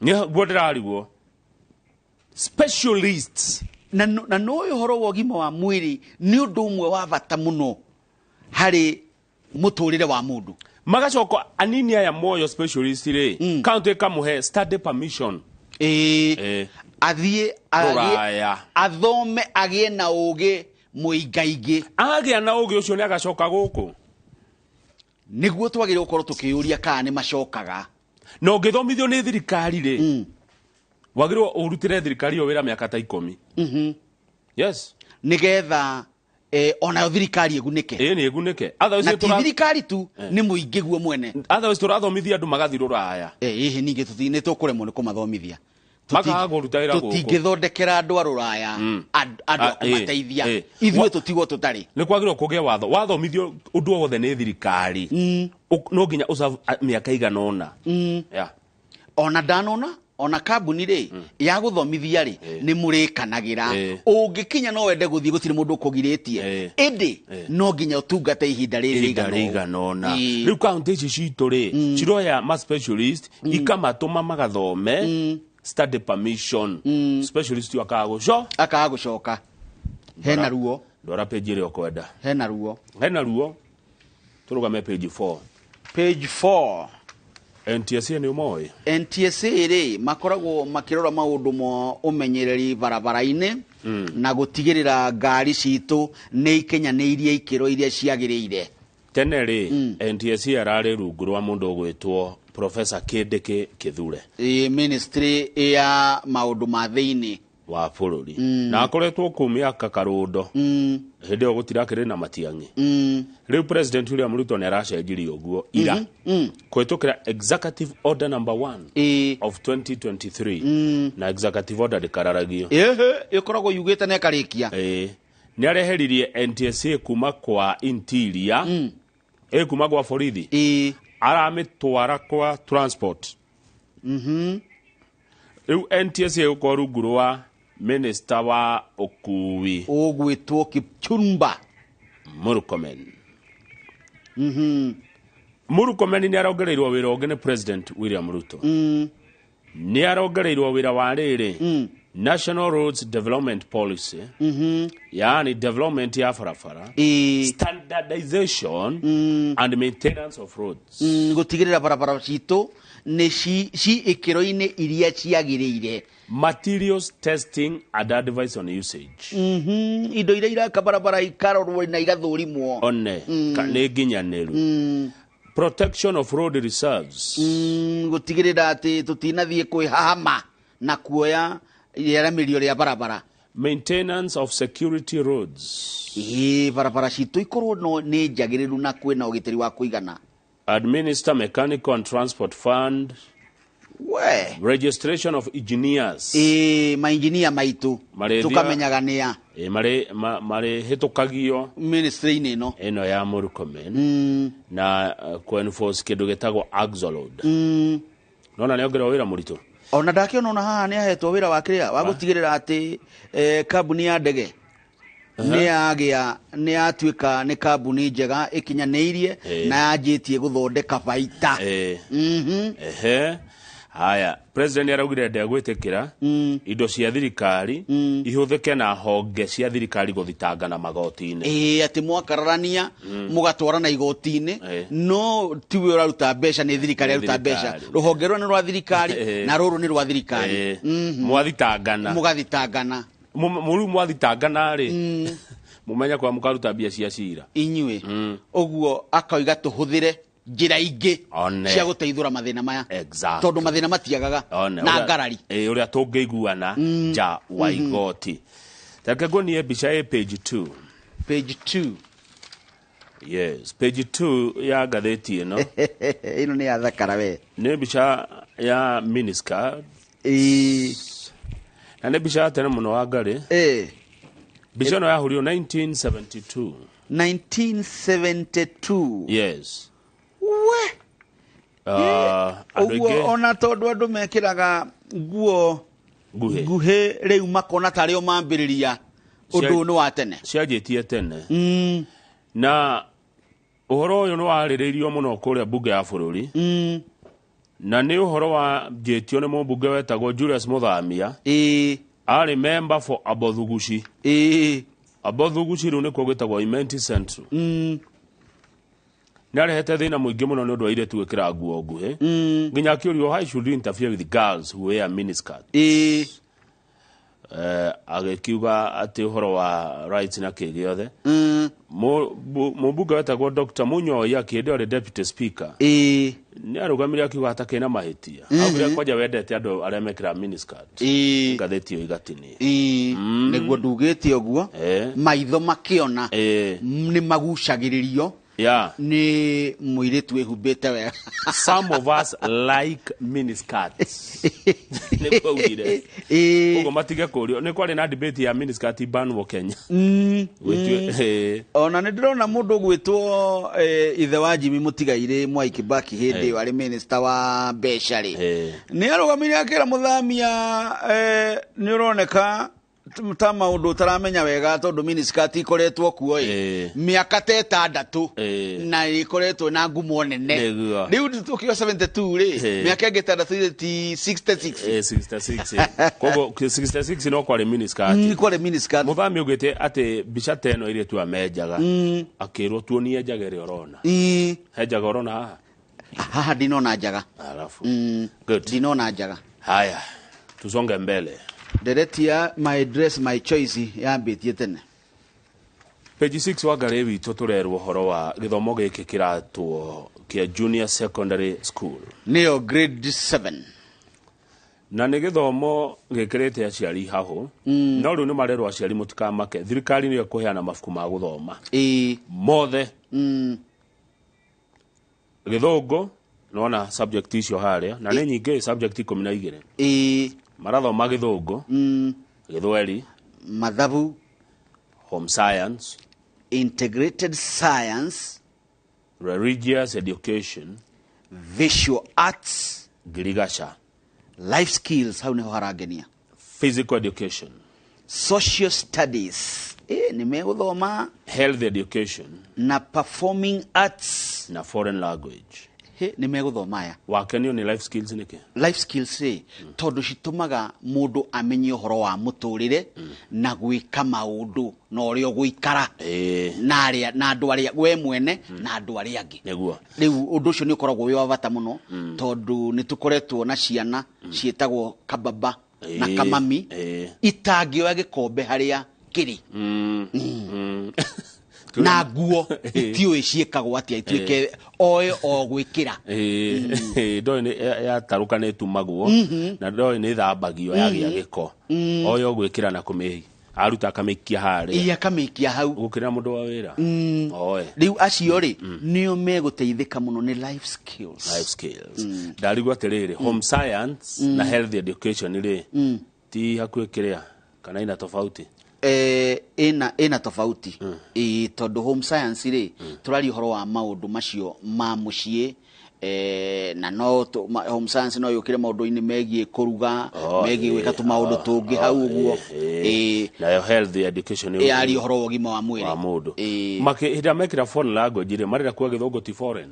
Nĩguo ndĩrarigwo. Specialists. Na no ũhoro wa ũgima wa mwĩrĩ nĩ ũndũ ũmwe wa bata mũno harĩ mũtũrĩre wa mũndũ. Magacoka anini aya moyo specialist rĩ, county ĩkamũhe study permission. Athiĩ athome agĩe na ũgĩ mũingaingĩ. Agĩa na ũgĩ ũcio nĩ agacoka gũkũ. Nĩguo twagĩrĩirwo gũkorwo tũkĩyũria kana nĩ macokaga. Na ũngĩthomithio nĩ thirikari rĩ, wagĩrĩirwo ũrutĩre thirikari ĩyo wĩra mĩaka ta 10. Yes. Nĩgetha onayo thirikari ĩgunĩke. Ĩĩ nĩ ĩgunĩke. Otherwise na ti thirikari tu, nĩ mũingĩ guo mwene. Otherwise tũrathomithia andũ magathiĩ rũraya. Ĩĩ ningĩ nĩ tũkũremwo nĩ kũmathomithia. Makaga kũruta wĩra gũkũ. Tũtingĩthondekera andũ a rũraya andũ a kũmateithia. Ithuĩ tũtigwo tũtarĩ. Nĩ kwagĩrĩirwo kũgĩe watho. Wathomithio ũndũ o wothe nĩ thirikari, no nginya ũserve mĩaka igana ũna. Yeah. Ona ndanona ona kambuni rĩ ya gũthomithia rĩ nĩ mũrĩkanagĩra. Ũngĩkinya no wende gũthiĩ gũtirĩ mũndũ ũkũgirĩtie, ĩndĩ no nginya ũtungate ihinda rĩrĩ rĩigana ũna. Rĩu kaunti ici citũ rĩ ciroya ma specialist ikamatũma magathome study permission. Specialist ũyũ akaga gũcoka. Hena ruo. Ndwara page ĩrĩa ũkwenda. Hena ruo. Hena ruo. Tũrũgame page 4. Page 4. NTSA nĩ ũmoĩ? NTSA rĩ makoragwo makĩrora maũndũ ma ũmenyereri barabara-inĩ na gũtigĩrĩra ngari citũ nĩ ikinyanĩirie ikĩro iria ciagĩrĩire. Tene rĩ NTSA ararĩ rungu rwa mũndũ ũgwĩtwo Professor Kindiki Kithure. Ministry ya maũndũ ma thĩinĩ wa bũrũri. Na akoretwo kũu mĩaka karũndo. Hĩndĩ ĩyo gũtirakĩrĩ na Matiang'i. Rĩu President William Ruto nĩ aracenjirie ũguo ira kũhĩtũkĩra Executive Order number 1 of 2023. Na Executive Order ndĩkararagio. Ĩkoragwo yugĩte na ĩkarĩkia. Nĩ areheririe NTSA kuma kwa Interior, kuma kwa borithi, aramĩtwara kwa transport. Rĩu NTSA ĩgũkorwo rungu rwa Minister wa ũkuui ũgwĩtwo Kipchumba Murkomen. Murkomen nĩ arongereirwo wĩra ũngĩ nĩ President William Ruto. Nĩ arongereirwo wĩra wa rĩrĩ National Roads Development Policy, yaani development ya barabara, standardization and maintenance of roads. Gũtigĩrĩra barabara citũ nĩ ci ikĩro-inĩ iria ciagĩrĩire. Materials testing and advice on usage. Indo iria iraka barabara ikarorwo na igathũrimwo. One, nĩ nginyanĩru. Protection of road reserves. Gũtigĩrĩra atĩ tũtinathiĩ kwĩhahama na kuoya rĩaramĩrio rĩa barabara. Maintenance of security roads. Barabara citũ ikorwo no nĩ njagĩrĩru na kwĩna ũgitĩri wa kũigana. Administer mechanical and transport fund. We. Registration of engineers. Mainjinia maitu tukamenyaga nĩa. Marĩ hĩtũkagio ministry-inĩ ĩno. Ĩno ya Murkomen. Na ku-enforce kĩndũ gĩtagwo axle load. Nona nĩ ongererwo wĩra mũritũ. Ona ndakĩona ona haha nĩ ahetwo wĩra wa kĩrĩa wa gũtigĩrĩra atĩ kambuni ya ndege nĩ yagĩa nĩ yatuĩka nĩ kambuni njega ĩkinyanĩirie na yanjĩtie gũthondeka baita. Haya, President araugire ndegwĩtĩkĩra indo cia thirikari ihũthĩke na honge cia thirikari gũthitangana magoti-inĩ. Atĩ mwakararania mũgatwarana igoti-inĩ, no tiwe ũraruta mbeca, nĩ thirikari yaruta mbeca. Rũhonge rũrũ nĩ rwa thirikari na rũrũ nĩ rwa thirikari. Mwathitangana. Mũgathitangana. Mũrĩu mwathitangana rĩ, mũmenye kwa mũkaruta mbia cia cira. Inyuĩ. Ũguo akoiga tũhũthĩre njĩra ingĩ cia gũteithũra mathĩna maya. Tondũ mathĩna matiagaga na ngarari. Ũrĩa tũngĩiguana nja wa igoti. Reke nguonie mbica ĩ page 2. Page 2. Yes, page 2 ya ngathĩti ĩno. Ĩno nĩ ya thakara we. Nĩ mbica ya miniskirt. Na nĩ mbica ya tene mũno wa ngarĩ. Mbica ĩno yahũrirwo 1972. 1972. Yes. We. Andũ Ũguo aingĩ ona tondũ andũ mekĩraga nguo nguhĩ nguhĩ rĩu makona tarĩo mambĩrĩria ũndũ ũyũ nĩ wa tene. Cianjĩtie tene. Na ũhoro ũyũ nĩ warĩrĩirio mũno kũrĩa mbunge ya bũrũri. Na nĩ ũhoro wanjĩtio nĩ mũmbunge wetagwo Julius Muthamia. Arĩ member for Abothuguchi. Abothuguchi rĩu nĩkuo gwĩtagwo Imenti Central. Nĩ arehete thĩna mũingĩ mũno nĩ ũndũ wa airĩtu gwĩkĩra nguo nguhĩ. Nginya akĩũrio, "Why should you interfere with girls who wear miniskirt?" Agĩkiuga atĩ ũhoro wa rights na kĩ gĩothe. Mũmbunge wetagwo Dr. Munyoi hĩndĩ ĩyo arĩ deputy speaker nĩ arũgamire akiuga hatakĩrĩ na mahĩtia. Augire kwanja wendete andũ arĩa mekĩraga miniskirt. Ngathĩti ĩyo igatinie. Nĩguo ndugĩte ũguo, maitho makĩona nĩ magucagĩrĩrio nĩ mũirĩtu wĩhumbĩte wega. "Some of us like miniskirts," nĩguo augire. Ũguo matige kũrio nĩ kwarĩ na debate ya miniskirt banwo Kenya. Ona nĩ ndĩrona mũndũ ũgwĩtwo ithe wa Jimmy Mũtigairĩ Mwai Kibaki hĩndĩ ĩyo arĩ minister wa mbeca rĩ, nĩ arũgamire akĩra Mũthamia, nĩ ũroneka ta maũndũ ũtaramenya wega tondũ miniskirt ikoretwo kuo ĩ mĩaka ta 6 na ĩkoretwo na ngumo nene. Rĩu tũkiuga 72 rĩ, mĩaka ĩngĩ 6 ti 66? 66, koguo 66 no kwarĩ miniskirt. Kwarĩ miniskirt. Mũthami augĩte atĩ mbica ta ĩno airĩtu amenjaga, akĩrwo tuonie njaga ĩrĩa ũrona. He njaga ũrona haha? Haha ndinona njaga. Alafu. Good. Ndinona njaga. Haya, tusonge mbele. Ndereti ya "My dress, my choice" yambĩtie tene. Page 6 wa ngarĩ witũ tũrerwo ũhoro wa gĩthomo gĩkĩ kĩratwo kĩa junior secondary school. Nĩyo grade 7. Na nĩ gĩthomo gĩkĩrĩte aciari hahũ. No rĩu nĩ marerwo aciari mũtikamake, thirikari nĩyo ĩkũheana mabuku ma gũthoma mothe. Gĩthũngũ nona subject icio harĩa na nĩ nyingĩ, subject 12. Marathoma gĩthũngũ, gĩthweri, mathabu, home science, integrated science, religious education, visual arts, ngirigaca, life skills, hau niho harangenia, physical education, social studies, nĩ megũthoma health education na performing arts na foreign language. He, nĩ megũthoma aya. Wakenio nĩ life skills nĩkĩ? Life skills ĩ, tondũ citũmaga mũndũ amenye ũhoro wa mũtũrĩre na gwĩka maũndũ na ũrĩa ũgũikara na arĩa na andũ arĩa we mwene na andũ arĩa angĩ. Rĩu ũndũ ũcio nĩ ũkoragwo wĩ wa bata mũno tondũ nĩ tũkoretwo na ciana ciĩtagwo kababa na kamami itangĩoya gĩkombe harĩa kĩrĩ na nguo itiũĩ ciĩkagwo atĩa ituĩke oĩ o gwĩkĩra. Ndoĩ nĩ yatarũka nĩ ĩtumagwo na ndoĩ nĩ ĩthambagio yagĩa gĩko. Oyo gwĩkĩra na kũmĩ aruta akamĩikia harĩa. Ĩ, akamĩikia hau. Gũkĩra mũndũ wa wĩra oe. Rĩu acio rĩ nĩo megũteithĩka mũno nĩ life skills. Life skills. Ndarigwo atĩrĩrĩ, home science na health education rĩ, ti hakuhĩ kĩrĩa kana ina tofauti? Ĩna tofauti ĩ, tondũ home science rĩ, tũraria ũhoro wa maũndũ macio ma mũciĩ, na no home science no yũkĩre maũndũ-inĩ megiĩ kũruga, megiĩ gwĩka tũmaũndũ tũngĩ hau ũguo. Nayo health education Ĩyaria ũhoro wa ũgima wa mwĩrĩ wa mũndũ. Makĩ hĩndĩ ĩrĩa mekĩra foreign language rĩ, marenda kuga gĩthũngũ ti foreign?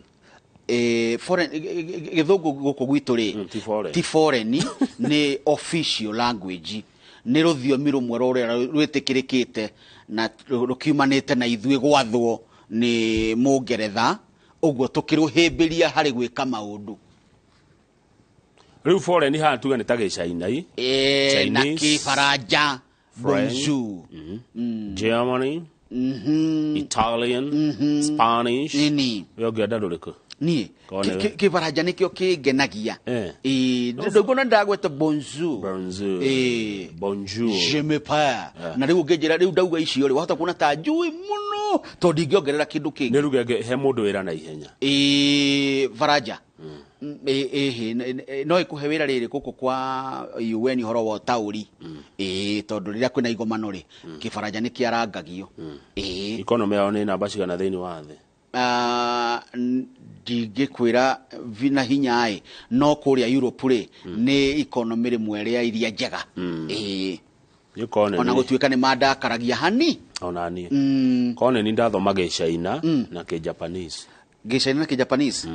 Foreign gĩthũngũ gũkũ gwitũ rĩ ti foreign. Ti foreign, nĩ official language, nĩ rũthiomi rũmwe rũrĩa rwĩtĩkĩrĩkĩte na rũkiumanĩte na ithuĩ gwathwo nĩ mũngeretha, ũguo tũkĩrũhĩmbĩria harĩ gwĩka maũndũ. Rĩu foreign haha tuge nĩ ta gĩcaina? Na Chinese, kĩbaranja. French, Bonjour. Germany, Italian, Spanish. Nini. We ũngĩenda rũrĩkũ? Niĩ Kone we. Kĩbaranja nĩkĩo kĩngenagia. Ndũkuona ndagweta bonjour. Bonjour. Bonjour. Je me pas na rĩu ũngĩnjĩra rĩu ndauga icio rĩ, wahota kuona ta njũĩ mũno tondũ ndingĩongerera kĩndũ kĩngĩ. Nĩ ruga ĩngĩ he mũndũ wĩra na ihenya. Ĩ, baranja. Ĩ, no ĩkũhe wĩra rĩrĩ gũkũ kwa UN ũhoro wa ũtaũri. Ĩ, tondũ rĩrĩa kwĩna igomano rĩ, kĩbaranja nĩ kĩarangagio. Economy yao nĩ namba cigana thĩinĩ wa thĩ? Ah, Ndingĩkwĩra na hinya ĩ, no kũrĩa Europe rĩ, nĩ economy rĩmwe rĩa iria njega. Ĩĩ. Nĩ Ona gũtuĩka nĩ mandakaragia hani. Ona niĩ korwo nĩ niĩ ndathoma Gĩcaina na Kĩjapanese. Gĩcaina na Kĩjapanese.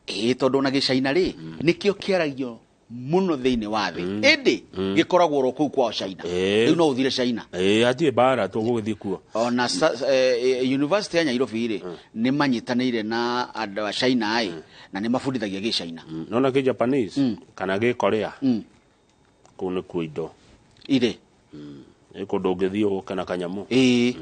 Ĩĩ, tondũ ona Gĩcaina rĩ, nĩkĩo kĩaragio mũno thĩinĩ wa thĩ, ĩndĩ gĩkoragwo oro kũu kwao China. Rĩu no ũthire China. Ĩĩ, hatirĩ mbara, tũgũgĩthiĩ kuo. Ona University ya Nairobi rĩ, nĩ manyitanĩire na andũ a China ĩ, na nĩ mabundithagia Gĩcaina. Nona Kĩjapanese kana Gĩkorea, kũu nĩkuo indo irĩ. Nĩ kũndũ ũngĩthiĩ ũgũke na kanyamũ. Ĩĩ,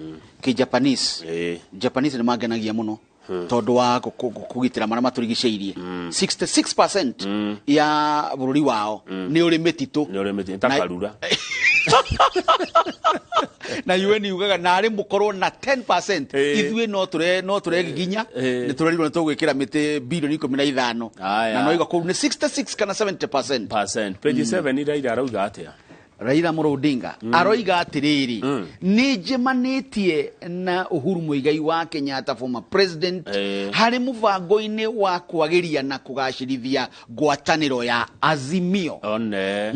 Kĩjapanese. Japanese nĩ mangenagia mũno tondũ wa kũgitĩra marĩa matũrigicĩirie. 66% ya bũrũri wao nĩ ũrĩ mĩtitũ. Nĩ ũrĩ mĩtitũ ta Karura. Na UN yugaga narĩ mũkorwo na 10%, ithuĩ no tũre no tũregiginya, nĩ tũrerirwo nĩ tũgwĩkĩra mĩtĩ bilioni 15, na no iga kũu nĩ 66 kana 70%. Percent. Page 7, Raila arauga atĩa? Raila Amolo Odinga aroiga atĩrĩrĩ, nĩ njemanĩtie na Uhuru Muigai wa Kenyatta, former president, harĩ mũbango-inĩ wa kwagĩria na kũgacĩrithia ngwatanĩro ya Azimio. One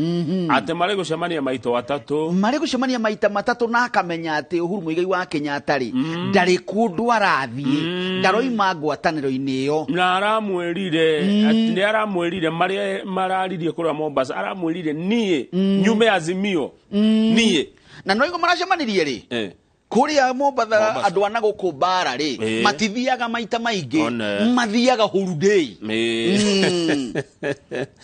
atĩ marĩ gũcemania maita matatũ. Marĩ gũcemania maita matatũ, na akamenya atĩ Uhuru Muigai wa Kenyatta rĩ, ndarĩ kũndũ arathiĩ, ndaroima ngwatanĩro-inĩ ĩyo. Na aramwĩrire atĩ nĩ aramwĩrire marĩa mararirie kũrĩa Mombasa, aramwĩrire niĩ nyume Azimio niĩ. Na no igo maracemanirie rĩ kũrĩa Mombatha. Mombasa. Andũ a na gũkũ bara rĩ, matithiaga maita maingĩ, One. mathiaga holiday.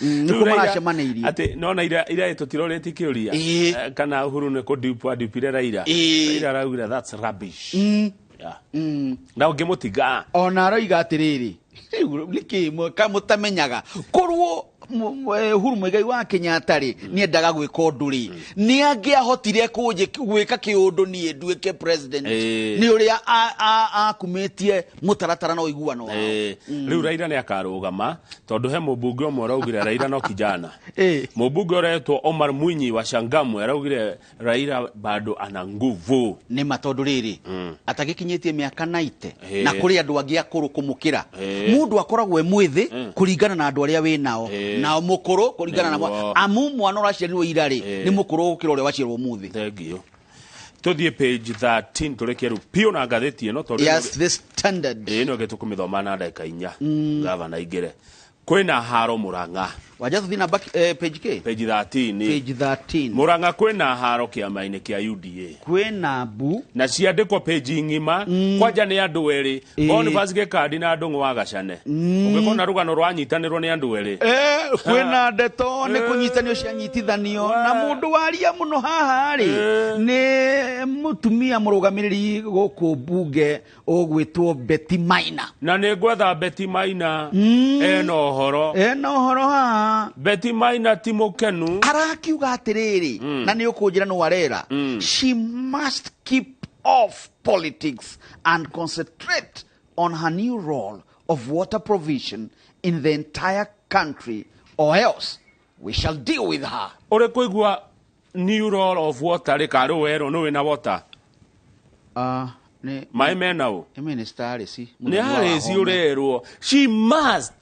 Nĩkuo maracemanĩirie. Atĩ nona ira tũtirorĩtie kĩũria, kana Uhuru nĩ kũndupwo andupire Raila. Raila araugire that's rubbish. Yeah. Na ũngĩmũtiga. Ona aroiga atĩrĩrĩ, rĩu nĩkĩ mũtamenyaga korwo Uhuru Muigai wa Kenyatta rĩ, nĩendaga gwĩka ũndũ rĩ, nĩ angĩahotire gwĩka kĩũndũ niĩ nduĩke president, nĩ ũrĩa akumĩtie mũtaratara na ũiguano wao. Rĩu Raila nĩ akarũgama, tondũ he mũmbunge ũmwe ũraugire Raila no kijana. Mũmbunge ũretwo Omar Mwinyi wa Changamwe araugire Raila bado ana nguvu. Nĩ ma, tondũ rĩrĩ, atagĩkinyĩtie mĩaka 90, na kũrĩ andũ angĩ akũrũ kũmũkĩra. Mũndũ akoragwo e mwĩthĩ kũringana na andũ arĩa wĩ nao, nao mũkũrũ kũringana na amu mwana ũraciarirwo ira rĩ, nĩ mũkũrũ gũkĩra ũrĩa waciarwo ũmũthĩ. Thank you. Tũthiĩ page 13 tũrĩkie rĩu piũ na ngathĩti ĩno, tondũ Yes, the Standard. Ĩno ĩngĩ tũkũmĩthoma na ndagĩka 4, gavana aingĩre. Kwĩna haro Murang'a. Wanja tũthiĩ na back, page K? Page 13. Page 13. Murang'a kwĩna haro kĩama-inĩ kĩa UDA. Kwĩna mbu. Na ciandĩkwo page ng'ima, kwanja nĩ andũ erĩ, Boniface Gĩkandi na Ndung'u wa Gacane. Ũngĩkona rũgano rwanyitanĩrwo nĩ andũ erĩ. Kwĩna ndeto nĩ kũnyitanio cianyitithanio, na mũndũ waria mũno haha rĩ, nĩ mũtumia mũrũgamĩrĩri gũkũ mbunge ũgwĩtwo Betty Maina. Na nĩ ngwetha Betty Maina ena ũhoro. Ena ũhoro haha. Betty Maina ti mũkenu. Arakiuga atĩrĩrĩ, na nĩ ũkũnjĩra nũ arera, she must keep off politics and concentrate on her new role of water provision in the entire country, or else we shall deal with her. Ũrĩ kũigua new role of water rĩ, karĩ werũ nĩ wĩna water? Nĩ maĩ mena ũ? Nĩ minister Arĩci. Nĩ Arĩci ũrerwo she must,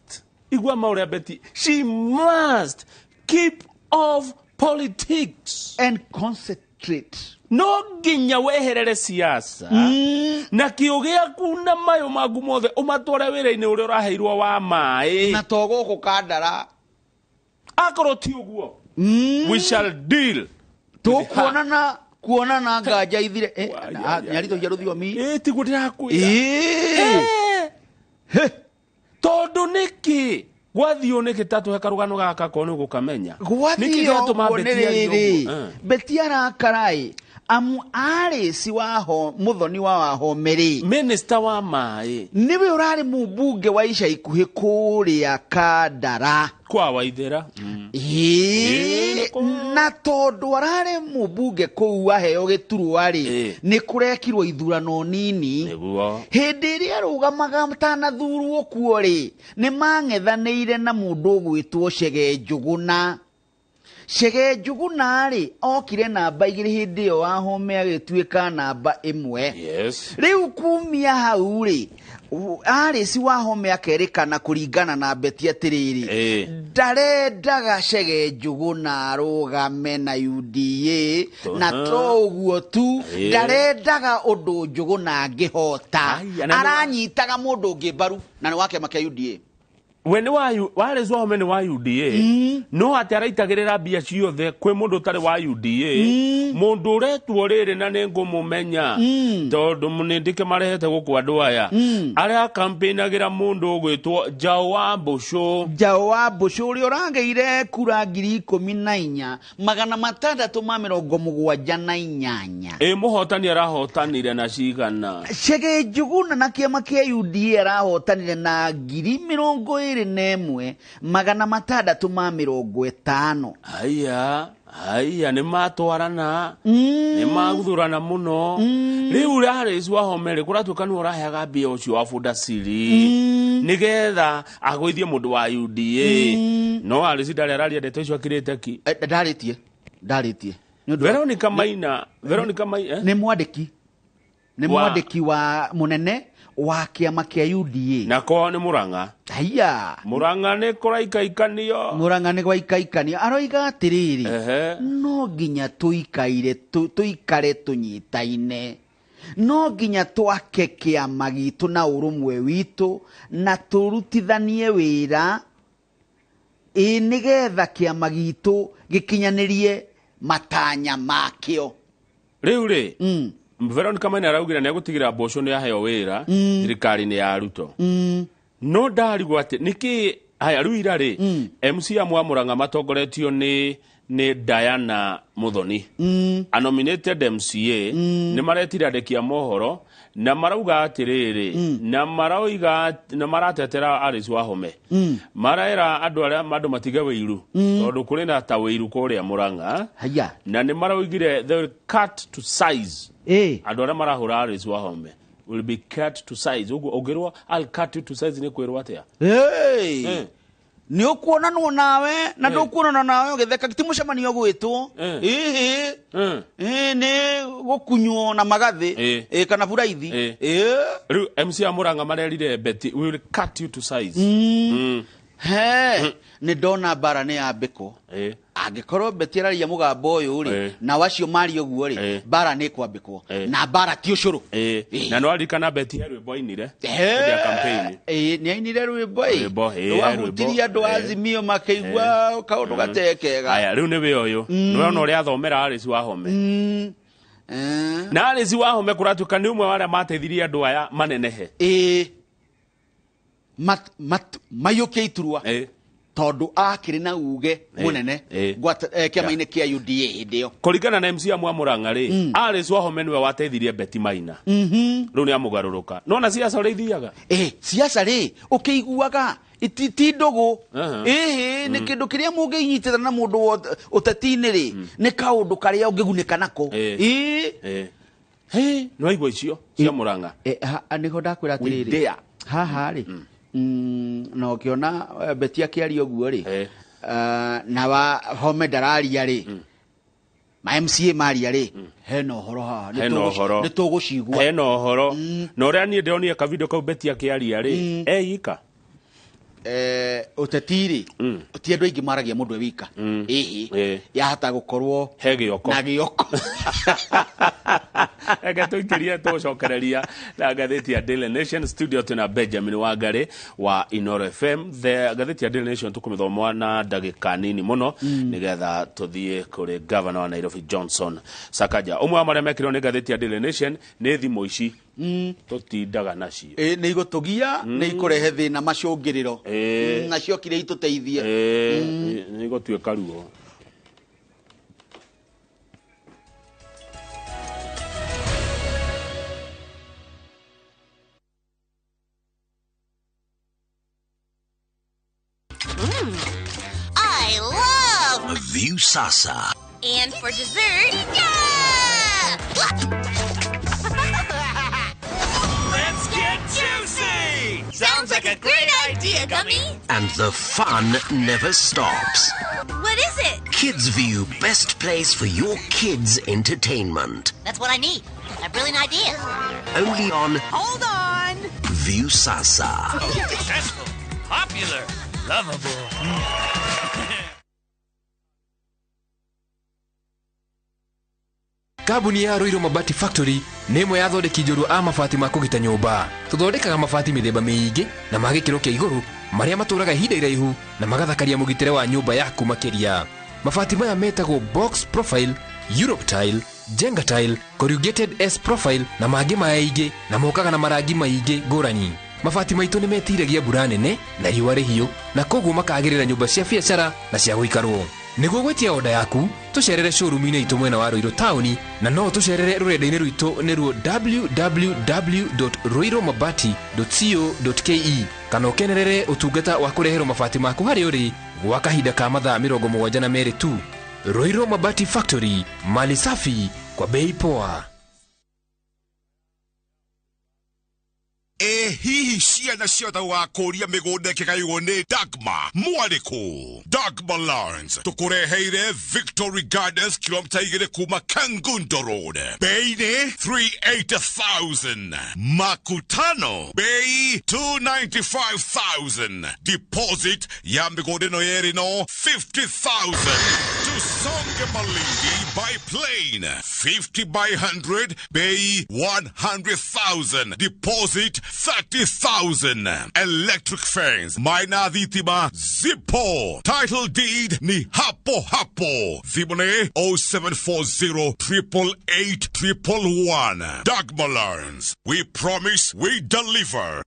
igua maũrĩa Betty, she must keep off politics and concentrate. No nginya weherere siasa na kĩo gĩaku na mayũ maku mothe ũmatware wĩra-inĩ ũrĩa ũraheirwo wa maĩ. Na to gũkũ Kandara. Akorwo ti ũguo, we shall deal. Tũkuonana kuonana nganja ithire. Nyarito cia rũthiomi. Tiguo ndĩrakwĩra. Tondũ nĩkĩ gwathiũ nĩkĩ tatũhe karũgano gaka ko nĩ ũgũkamenya? Nĩkĩ Gwathiĩ gĩatũma ũguo nĩ Betty arie rĩrĩ, ũguo? Betty arakaraĩ amu Arĩci waho mũthoni wa Wahome rĩ, minister wa maĩ, nĩwe ũrarĩ mũmbunge wa ica ikuhĩ kũrĩa Kandara kwa Waithera. Ĩĩ, na tondũ ararĩ mũmbunge kũu aheo gĩturwa rĩ, nĩ kũrekirwo ithurano nini. Hĩndĩ ĩrĩa arũgamaga atanathurwo kuo rĩ, nĩ mang'ethanĩire na mũndũ ũgwĩtwo Chege Njũgũna. Chege Njũgũna rĩ, okire namba 2 hĩndĩ ĩyo Wahome agĩtuĩka namba 1. Rĩu kumia hau rĩ, Alice Wahome akerĩkana kũringana na Betty atĩrĩrĩ, ndarendaga Chege Njũgũna arũgame na UDA, na to ũguo tu, ndarendaga ũndũ Njũgũna angĩhota, aranyitaga mũndũ ũngĩ mbaru na nĩ wa kĩama kĩa UDA. We nĩ wa Alice Wahome nĩ wa UDA, no atĩ araitagĩrĩra mbia ciothe kwĩ mũndũ ũtarĩ wa UDA, mũndũ ũretwo rĩrĩ na nĩ ngũmũmenya tondũ nĩ ndĩkĩmarehete gũkũ andũ aya arĩa campaignagĩra mũndũ ũgwĩtwo Njaũ wa Mbũcũ. Njaũ wa Mbũcũ ũrĩa ũragĩire kura 14,678. Ĩ mũhotani arahotanire na cigana? Chege Njũgũna na kĩama kĩa UDA arahotanire na 21,650. Haya, haya, nĩ matwarana, nĩ maguthurana mũno. Rĩu Alice Wahome rĩ, kũratuĩka nĩwe ũraheaga mbia ũcio wa Bundaciri nĩgetha agũithie mũndũ wa UDA. No Alice ndarĩ araria ndeto icio akirĩte ki. Ndarĩtie, ndarĩtie. Veronica Maina, Veronica Maina nĩ mwandĩki, nĩ mwandĩki wa mũnene wa kĩama kĩa UDA. Na kwao nĩ Murang'a. Haya. Murang'a nĩ kũraikaikanio. Murang'a nĩ gwaikaikanio. Aroiga atĩrĩrĩ, no nginya tũikaire tũikare tũnyitaine, no nginya twake kĩama gitũ na ũrũmwe witũ na tũrutithanie wĩra, ĩ nĩgetha kĩama gitũ gĩkinyanĩrie matanya makĩo. Rĩu rĩ, Veronica Maina araugire nĩ egũtigĩra Mbũcũ nĩ aheo wĩra thirikari-inĩ ya Ruto. No ndarigwo atĩ nĩkĩ haya rĩu ira rĩ, MC amwe a Murang'a matongoretio nĩ Diana Muthoni, a nominated MCA, nĩ maretire andĩki a mohoro na marauga atĩrĩrĩ, na maroiga na maratetera Alice Wahome, maraera andũ arĩa andũ matige wĩiru tondũ kũrĩ na ta wĩiru kũrĩa Murang'a, na nĩ maraugire they will cut to size. Andũ arĩa marahũra Alice Wahome will be cut to size. Ũguo ũngĩrwo I'll cut you to size nĩ kwĩrwo atĩa? Nĩ ũkuonanwo nawe na ndũkuonana nawe ũgĩtheka, ti mũcemanio ũgwĩtwo, ĩhĩ nĩ gũkunywo na magathĩ kana buraithi. Rĩu MC a Murang'a marerire Betty we will cut you to size. He, nĩ ndona mbara nĩ yambĩkwo. Angĩkorwo Betty araria mũgambo ũyũ rĩ, na wacio maria ũguo rĩ, mbara nĩ ĩkwambĩkwo, na mbara ti ũcũrũ. Na nĩ waririkana Betty he rwĩmbo ainire hĩndĩ ya campaign. Nĩ ainire rwĩmbo ĩ, rwahutirie andũ a Azimio makĩigua kaũndũ gatekega. Aya, rĩu nĩwe ũyũ, nĩwe ona ũrĩa athomera Alice Wahome. Na Alice Wahome kũratuĩka nĩ ũmwe wa arĩa mateithirie andũ aya manenehe. Mayũkie iturwa tondũ akĩrĩ na uge mũnene kĩama-inĩ kĩa UDA hĩndĩ ĩyo. Kũringana na MC amwe a Murang'a rĩ, Alice Wahome nĩwe wateithirie Betty Maina. Rĩu nĩ amũgarũrũka. No na siasa ũrĩa ithiaga? Siasa rĩ, ũkĩiguaga ti ndũgũ. Ĩhĩ, nĩ kĩndũ kĩrĩa mũngĩnyitĩrĩra na mũndũ ũteti-inĩ rĩ, nĩ kaũndũ karĩa ũngĩgunĩka nako. Nĩ waigua icio cia Murang'a? Nĩho ndakwĩra atĩrĩrĩ, haha rĩ, na ũkĩona Betty akĩaria ũguo rĩ, na Wahome ndararia rĩ, ma MCA maria rĩ, hena ũhoro haha, nĩ tũgũcigua. Hena ũhoro. Na ũrĩa niĩ ndĩronire kavidio kau Betty akĩaria rĩ, eika. Ũteti rĩ, ti andũ aingĩ maragia mũndũ e wika. Ĩhĩ, yahota gũkorwo he gĩoko na gĩoko. Reke tũikĩrie tũgũcokereria na ngathĩti ya Daily Nation. Studio twĩna Benjamin Wangari wa Inooro FM. The ngathĩti ya Daily Nation tũkũmĩthoma na ndagĩka nini mũno nĩgetha tũthiĩ kũrĩ Governor wa Nairobi Johnson Sakaja. Ũmwe wa marĩa mekĩrirwo nĩ ngathĩti ya Daily Nation nĩ thimũ ici tũtindaga nacio. Nĩ igũtũgia, nĩ ikũrehe thĩna macũngĩrĩro, na ciokire itũteithie. Nĩ igũtuĩka ruo. I love Viusasa. And for dessert, yeah! Let's get juicy! Sounds like a great idea, Gummy. And the fun never stops. What is it? Kids View, best place for your kids' entertainment. That's what I need. A brilliant idea. Only on... Hold on! Viusasa. Successful, popular, lovable. Kambuni ya Ruiru Mabati Factory nĩ ĩmwe ya athondeki njorua a mabati ma kũgita nyũmba. Tũthondekaga mabati mĩthemba mĩingĩ na ma gĩkĩro kĩa igũrũ marĩa matũraga ihinda iraihu na magathakaria mũgitĩre wa nyũmba yaku makĩria. Mabati maya metagwo box profile, Europe tile, Jenga tile, corrugated S profile na mangĩ maingĩ na mokaga na marangi maingĩ ngũrani. Mabati maitũ nĩ metiragia mbura nene na riũa rĩhiũ na koguo makagĩrĩra nyũmba cia biacara na cia gũikarwo. Nĩguo gwĩtia oda yaku tũcerere showroom-inĩ itũ mwena wa Ruiru taũni na no tũcerere rũrenda-inĩ rwitũ nĩruo www.ruirumabati.co.ke kana ũkenerere ũtungata wa kũreherwo mabati maku harĩa ũrĩ gwa kahinda ka mathaa 72 tu. Ruiru Mabati Factory, mali safi kwa bei poa. E hihi ciana ciothe gũgakũria mĩgũnda ĩkĩgaywo nĩ Dagma mwarĩkũ. Dagma Lands tũkũreheire Victory Gardens kilomita 2 kuma Kangundo Road. Bei nĩ 380,000. Makutano bei 295,000. Deposit ya mĩgũnda ĩno yerĩ no 50,000. Tusonge Malindi by plane 50 by 100 bei 100,000. Deposit 30,000. Electric fence maina thitima zipo. Title deed ni hapo hapo. Thimũ 0740 888 111. Dagma Lands. We promise, we deliver.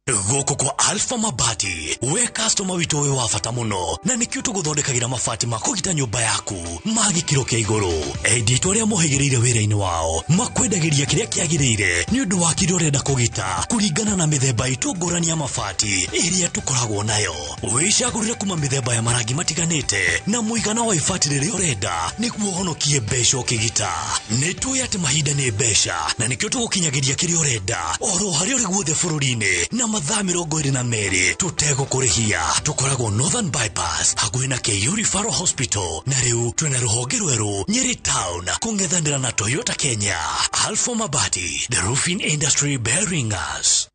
Gũkũ kwa Alpha Mabati we customer witũ wĩ wa bata mũno na nĩkĩo tũgũthondekagĩra mabati ma kũgita nyũmba yaku ma gĩkĩro kĩa igũrũ. Endia itũ arĩa mohĩgĩrĩire wĩra-inĩ wao makwendagĩria kĩrĩa kĩagĩrĩire nĩ ũndũ wa kĩrĩa ũrenda kũgita kũringana na mĩthemba itũ ngũrani ya mabati ĩrĩa tũkoragwo nayo. Wĩcagũrĩre kuma mĩthemba ya marangi matiganĩte na mũigana wa ibati rĩrĩa ũrenda nĩguo ũhonokie mbeca ũkĩgita. Nĩ tũĩ atĩ mahinda nĩ mbeca na nĩkĩo tũgũkinyagĩria kĩrĩa ũrenda oro harĩa ũrĩ guothe bũrũri-inĩ na mathaa 22 tũtegũkũrĩhia. Tũkoragwo Northern Bypass hakuhĩ na KU Referral Hospital na rĩu twĩna rũhonge rwerũ Nyeri Town kũng'ethanĩra na Toyota Kenya. Alpha Mabati, the roofing industry bearing us.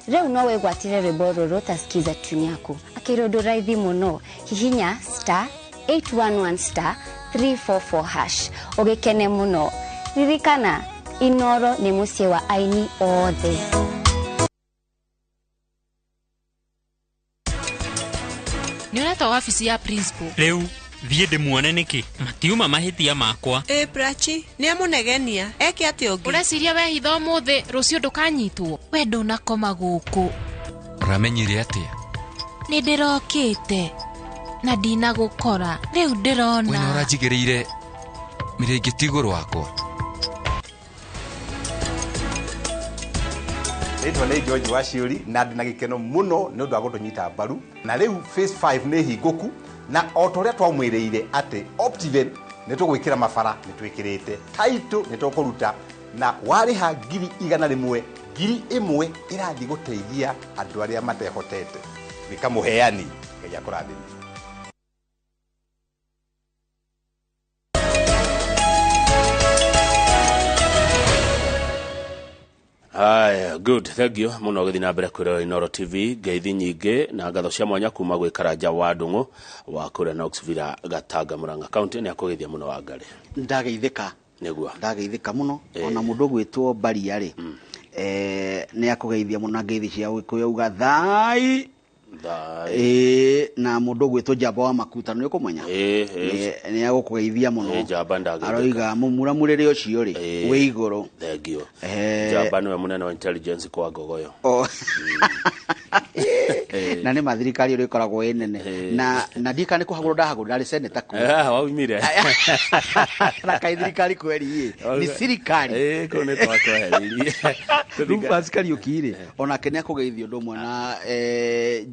Rĩu no wĩgwatĩre rwĩmbo rũrũ ta skiza tune yaku akĩrũndũ raithi mũno. Hihinya star 811 star 344 hash ũgĩkene mũno. Ririkana Inoro nĩ mũciĩ wa aini othe. Nĩ ũretwo wabici ya principal. Rĩu thiĩ ndĩmuone nĩkĩ matiuma mahĩtia makwa. Ĩ Prachi nĩ amũnegenia eke atĩa ũngĩ. Ũreciria wehitha ũmũthĩ rũciũ ndũkanyitwo. We ndũnakoma gũkũ. Ũramenyire atĩa? Nĩ ndĩrokĩte na ndinagũkora rĩu ndĩrona. We nĩ ũranjigĩrĩire mĩrĩngĩti igũrũ wakwa. Rĩtwa nĩ George Waciũri na ndĩ na gĩkeno mũno nĩ ũndũ wa gũtũnyita mbaru na rĩu phase 5 nĩ hingũku na o ta ũrĩa twamwĩrĩire atĩ Optiven nĩ tũgwĩkĩra mabara nĩ twĩkĩrĩte title nĩ tũkũruta na warĩha 100,000 1,000 ĩrathiĩ gũteithia andũ arĩa matehotete. Wĩka mũheani Ngai akũrathime. Haya, good, thank you muno gũthiĩ na mbere kwĩrora Inoro TV. Ngeithi nyingĩ na ngatho cia mwanya kuma gwĩ Karanja wa Ndung'u wa kũrĩa Knoxville Gatanga Murang'a County. Nĩ akũgeithia mũno wa Ngarĩ. Ndageithĩka. Nĩguo. Ndageithĩka mũno ona mũndũ ũgwĩtwo Mbaria rĩ nĩ akũgeithia mũno na ngeithi cia Gĩkũyũ auga thai. Na mũndũ ũgwĩtwo Njamba wa Makuta nĩ ũkũmenya nĩ agũkũgeithia mũno. Njamba ndageithĩka. Aroiga mũmuramũrĩre ũcio rĩ wĩ igũrũ. Thank you. Njamba nĩwe mũnene wa intelligence kwa Ngogoyo. Na nĩ ma thirikari ĩrĩa ĩkoragwo ĩ nene na ndika nĩ kũhagũrwo ndahagũrwo, ndarĩ seneta kuo. Ah, waumire. Na kaĩ thirikari kweri ĩ nĩ thirikari. Ĩ, kũu nĩ twakweheririe. Rufus Kariuki rĩ, onake nĩ akũgeithio ũndũ ũmwe na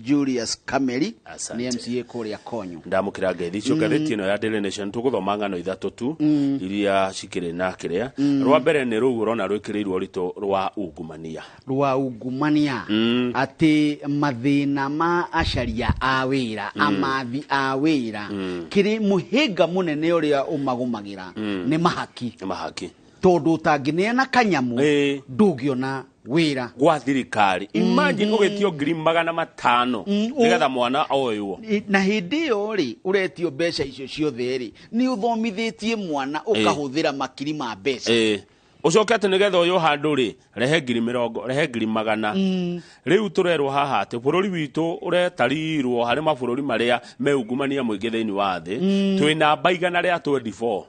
Julius Kameri nĩ MCA kũrĩa Konyo. Ndamũkĩra ngeithi icio. Ngathĩti ĩno ya Daily Nation tũgũthoma ng'ano ithatũ tu iria cikĩrĩ na kĩrĩa. Rwa mbere nĩ rũu ũrona rwĩkĩrĩirwo ũritũ rwa ungumania. Rwa ungumania, atĩ mathĩna ma acaria a wĩra, amathi a wĩra, kĩrĩ mũhĩnga mũnene ũrĩa ũmagũmagĩra nĩ mahaki. Nĩ mahaki. Tondũ ũtangĩneana kanyamũ ndũngĩona wĩra gwa thirikari. Imagine ũgĩtio 500,000 nĩgetha mwana oywo. Na hĩndĩ ĩyo rĩ, ũretio mbeca icio ciothe rĩ, nĩ ũthomithĩtie mwana ũkahũthĩra makiri ma mbeca. Ũcoke atĩ nĩgetha ũyũ handũ rĩ, rehe 20,000, rehe 100,000. Rĩu tũrerwo haha atĩ bũrũri witũ ũretarirwo harĩ mabũrũri marĩa me ungumania mũingĩ thĩinĩ wa thĩ. Twĩ namba 124.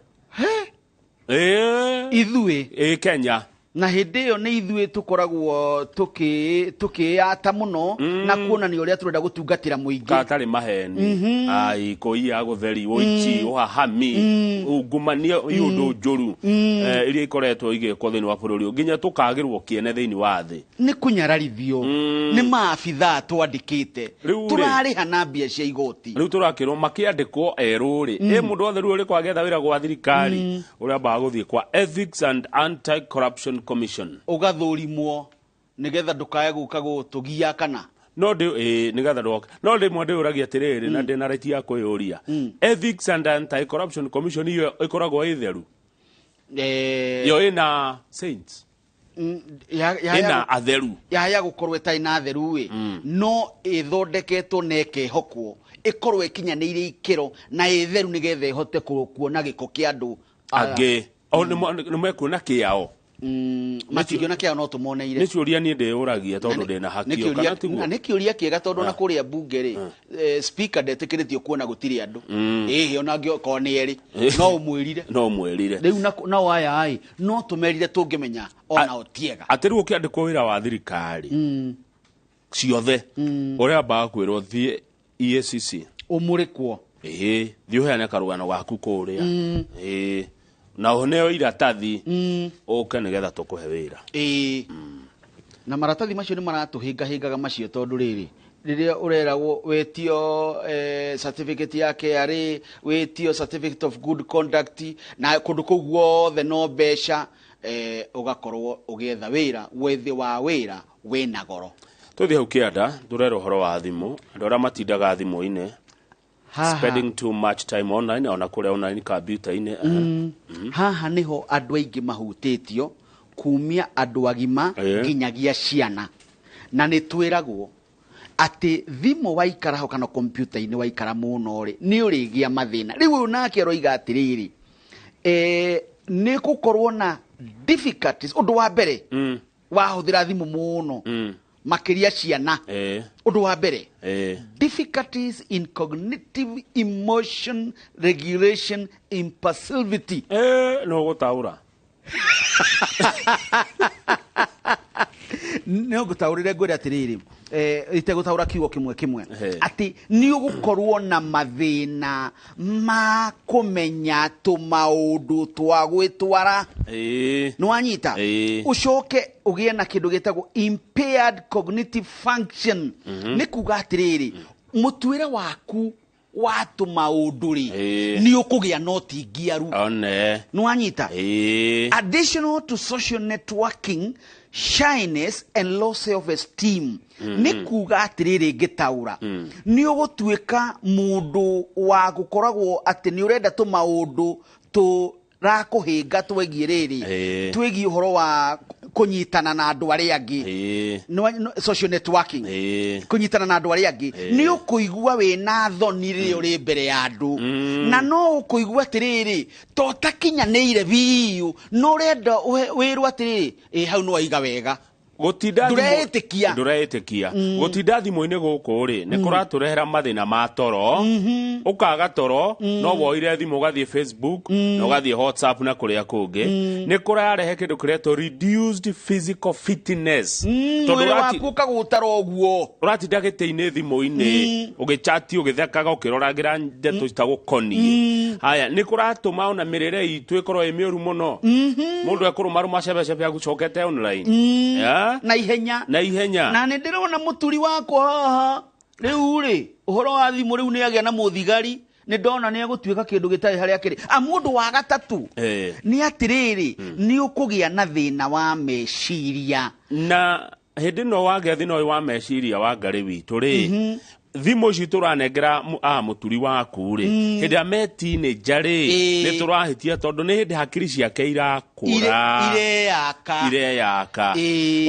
Ithuĩ? Ĩ, Kenya. Na hĩndĩ ĩyo nĩ ithuĩ tũkoragwo tũkĩyata mũno na kuonania ũrĩa tũrenda gũtungatĩra mũingĩ. Katarĩ maheni. Ai, kũiya gũtheri, ũici, ũhahami, ungumania, iũndũ njũru iria ikoretwo igĩkwo thĩinĩ wa bũrũri ũyũ nginya tũkagĩrwo kĩene thĩinĩ wa thĩ. Nĩ kũnyararithio nĩ maabithaa twandĩkĩte. Rĩu rĩ- Tũrarĩha na mbia cia igoti. Rĩu tũrakĩrwo makĩandĩkwo erũ rĩ, ĩ mũndũ wothe rĩu ũrĩ kwagetha wĩra gwa thirikari ũrĩa gũthiĩ kwa Ethics and Anti-Corruption Commission. Ũgathũrimwo nĩgetha ndũkae gũka gũtũgia kana No ndĩ ĩ nĩgetha ndoke, no rĩmwe ndĩũragia atĩrĩrĩ, na ndĩna right ya kwĩyũria, Ethics and Anti-Corruption Commission iyo ĩkoragwo ĩ theru? Yo ĩna saints? Ĩna atheru? Yaya gũkorwo ĩtarĩ na theru ĩ, no ĩthondeketwo na ĩkehokwo ĩkorwo ĩkinyanĩire ikĩro na ĩ theru nĩgetha ĩhote kuona gĩko kĩa andũ aya. Angĩ o nĩ mekuona kĩao? Matingĩona kĩao, no tũmoneire. Nĩ ciũria niĩ ndĩyũragia tondũ ndĩna Nĩ hakio kĩũria, kana tiguo? Na nĩ kĩũria kĩega tondũ na kũrĩa bunge rĩ, speaker ndetĩkĩrĩtio kuona gũtirĩ andũ. Ĩhĩ, ona angĩkorwo nĩ erĩ no ũmwĩrire. No mwĩrire. Rĩu nao aya ĩ, no tũmerire tũngĩmenya onao tiega. Atĩ rĩu ũkĩandĩkwo wĩra wa thirikari ciothe, ũrĩa ambaga kwĩrwo thiĩ EACC. Ũmũrĩkwo. Ĩhĩ, thiĩ ũheane karũgano gaku kũrĩa. Ĩĩ, na ũneo iratathi ũke nĩgetha tũkũhe wĩra. Ĩĩ, na maratathi macio nĩ maratũhĩngahĩngaga macio tondũ rĩrĩ, rĩrĩa ũreragwo wĩtio certificate ya KRA, wĩtio certificate of good conduct, na kũndũ kũu guothe no mbeca, ũgakorwo ũgĩetha wĩra, wethi wa wĩra wĩna goro. Tũthiĩ hau kĩanda tũrera ũhoro wa thimũ, andũ arĩa matindaga thimũ-inĩ. Haha. Spending too much time online, ona kũrĩa online computer-inĩ. Haha nĩho andũ aingĩ mahutĩtio, kumia andũ agima nginyagia ciana, na nĩ twĩragwo atĩ thimũ waikara ho kana kompiuta-inĩ waikara mũno rĩ, nĩ ũrĩgĩa mathĩna. Rĩu ũyũ nake aroiga atĩrĩrĩ, nĩ gũkorwo na difficulties. Ũndũ wa mbere, wahũthĩra thimũ mũno, makĩria ciana, ũndũ wa mbere, difficulties in cognitive emotion regulation, impulsivity. No gũtaũra. No ngũtaũrĩre, ngwĩre atĩrĩrĩ, itegũtaũra kiugo kĩmwe kĩmwe, atĩ nĩ ũgũkorwo na mathĩna ma kũmenya tũmaũndũ twa gwĩtwara. Nĩ wanyita? Ũcoke ũgĩe na kĩndũ gĩtagwo impaired cognitive function. Nĩ kuga atĩrĩrĩ, mũtuĩre waku wa tũmaũndũ rĩ, nĩ ũkũgĩa na ũtingiaru. One. Nĩ wanyita? Additional to social networking, shyness and low self esteem. Nĩ kuga atĩrĩrĩ, ngĩtaũra, nĩ ũgũtuĩka mũndũ wa gũkoragwo atĩ nĩ ũrenda tũmaũndũ tũrakũhĩnga twegiĩ rĩrĩ, twĩgiĩ ũhoro wa kũnyitana na andũ arĩa angĩ. Social networking, kũnyitana na andũ arĩa angĩ. Nĩ ũkũigua wĩna thoni rĩrĩa ũrĩ mbere ya andũ, na no ũkũigua atĩrĩrĩ, to ũtakinyanĩire biũ, no ũrenda wĩrwo atĩrĩrĩ, ĩ hau nĩ waiga wega. Gũtinda Ndũreĩtĩkia. Ndũreĩtĩkia. Gũtinda thimũ-inĩ gũkũ rĩ, nĩ kũratũrehera mathĩna ma toro. Ũkaga toro, no woire thimũ ũgathiĩ Facebook, na ũgathiĩ WhatsApp na kũrĩa kũngĩ. Nĩ kũrarehe kĩndũ kĩretwo reduced physical fitness. Tondũ Mwĩrĩ waku ũkagũtara ũguo. Ũratinda gĩtĩ-inĩ thimũ-inĩ, ũgĩchati, ũgĩthekaga, ũkĩroragĩra ndeto citagũkoniĩ. Haya, nĩ kũratũma ona mĩrĩre itũ ĩkorwo ĩ mĩũru mũno. Mũndũ ekũrũmarũma cebecebe agũcokete online. Yeah? Na ihenya. Na ihenya. Na nĩ ndĩrona mũturi wakwa haha rĩu rĩ, ũhoro wa thimũ rĩu nĩ agĩa na mũthigari, nĩ ndona nĩ egũtuĩka kĩndũ gĩtarĩ harĩa kĩrĩ. A mũndũ wa gatatũ nĩ atĩrĩrĩ, nĩ ũkũgĩa na thĩna wa meciria. Na hĩndĩ ĩno wagĩa thĩna ũyũ wa meciria wa ngarĩ witũ rĩ, thimũ ici tũranengera mũturi waku rĩ, hĩndĩ ĩrĩa me teenager rĩ, nĩ tũrahĩtia tondũ nĩ hĩndĩ hakiri ciake irakũra. Ireyaka. Ireyaka.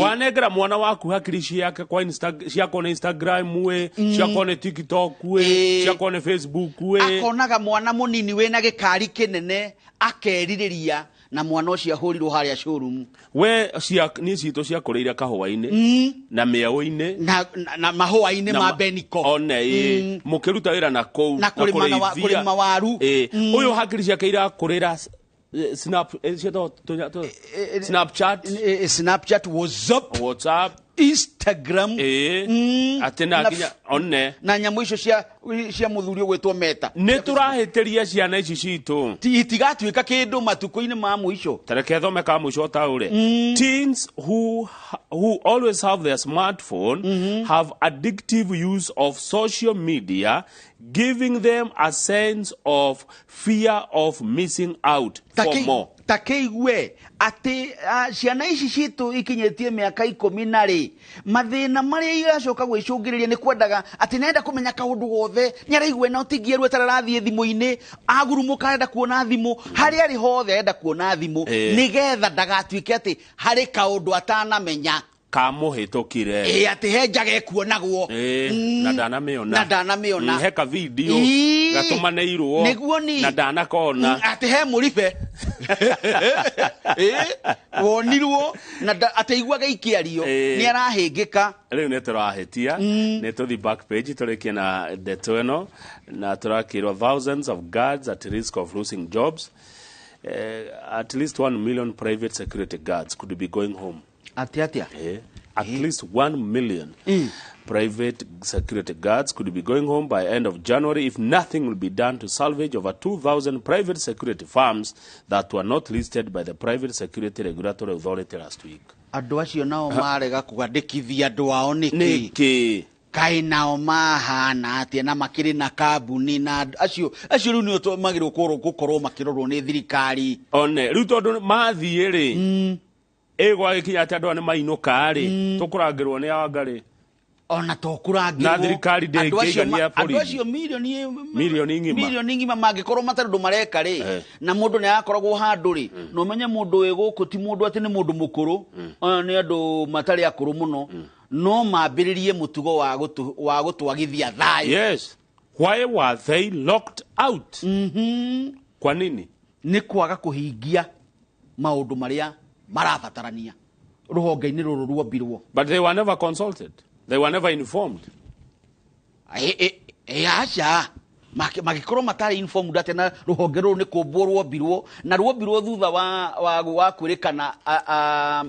Wanengera mwana waku hakiri ciake kwa ciakwo nĩ Instagram wĩ, ciakwo nĩ TikTok wĩ, ciakwo nĩ Facebook wĩ. Akonaga mwana mũnini wĩna gĩkari kĩnene akerirĩria, na mwana ũcio ahũrirwo harĩa showroom. We niĩ citũ ciakũrĩire kahũa-inĩ, na mĩeũ-inĩ, na mahũa-inĩ na ma Beniko. One, ĩ, mũkĩruta wĩra na kũu, Na na kũrĩma na kũrĩithia. kũrĩma waru. Ĩ, ũyũ hakiri ciake irakũrĩra snap, ciĩtagwo Snapchat. Snapchat, WhatsApp. WhatsApp. Instagram. Ĩ, atĩ na Na nginya one. Na nyamũ icio cia mũthuri ũgwĩtwo Meta. Nĩ tũrahĩtĩria ciana ici citũ. Itigatuĩka kĩndũ matukũ-inĩ ma mũico. Tareke thome ka mũico taũre. Teens who always have their smartphone have addictive use of social media, giving them a sense of fear of missing out for more. Ta kĩigue atĩ, ciana ici citũ ikinyĩtie mĩaka ikũmi na rĩ, mathĩna marĩa iracoka gwĩcũngĩrĩria nĩ kwendaga atĩ nĩarenda kũmenya kaũndũ gothe, nĩaraigua ena ũtingĩerwo ĩtararathiĩ thimũ-inĩ, agurumũka arenda kuona thimũ, harĩa arĩ hothe arenda kuona thimũ, nĩgetha ndagatuĩke atĩ harĩ kaũndũ atanamenya. Kamũhĩtũkire. Ĩ, atĩ he njaga ekuonagwo. Na ndanamĩona. Na ndanamĩona. He ka video gatũmanĩirwo. Nĩguo ni. Na ndanakona. Atĩ he mũribe. Wonirwo na atĩ aiguaga ikĩario, nĩ arahĩngĩka. Rĩu nĩ tũrahĩtia. Nĩ tũthi back page tũrĩkie na ndeto ĩno, na tũrakĩrwo thousands of guards at risk of losing jobs. At least 1 million private security guards could be going home. Atĩ atĩa? At least 1 million private security guards could be going home by end of January if nothing will be done to salvage over 2,000 private security firms that were not listed by the Private Security Regulatory Authority last week. Andũ acio nao marega kũgandĩkithia andũ ao nĩkĩ? Nĩkĩ? Kaĩ nao mahana atĩa na makĩrĩ na kambuni na andũ acio rĩu nĩo magĩrĩirwo gũkorwo makĩrorwo nĩ thirikari. One, rĩu tondũ mathiĩ rĩ, ĩgwagĩkinya atĩ andũ aya nĩ mainũka rĩ, tũkũrangĩrwo nĩ anga rĩ. Ona to kũrangĩrwo. Na thirikari Andũ acio ndĩngĩigania borithi. andũ acio milioni Milioni ng'ima. Milioni ng'ima mangĩkorwo matarĩ ũndũ mareka rĩ, na mũndũ nĩ arakoragwo handũ rĩ, na ũmenye mũndũ wĩ gũkũ ti mũndũ atĩ nĩ mũndũ mũkũrũ, aya nĩ andũ matarĩ akũrũ mũno, no mambĩrĩrie mũtugo wa gũtwagithia thayũ. Yes. Why were they locked out? Kwa nini? Nĩ kwaga kũhingia maũndũ marĩa marabatarania rũhonge-inĩ rũrũ ruombirwo. But they were never consulted. They were never informed. Aca. Magĩkorwo matarĩ informed atĩ na rũhonge rũrũ nĩ kũmbwo ruombirwo, na ruombirwo thutha wa kwĩrĩkana,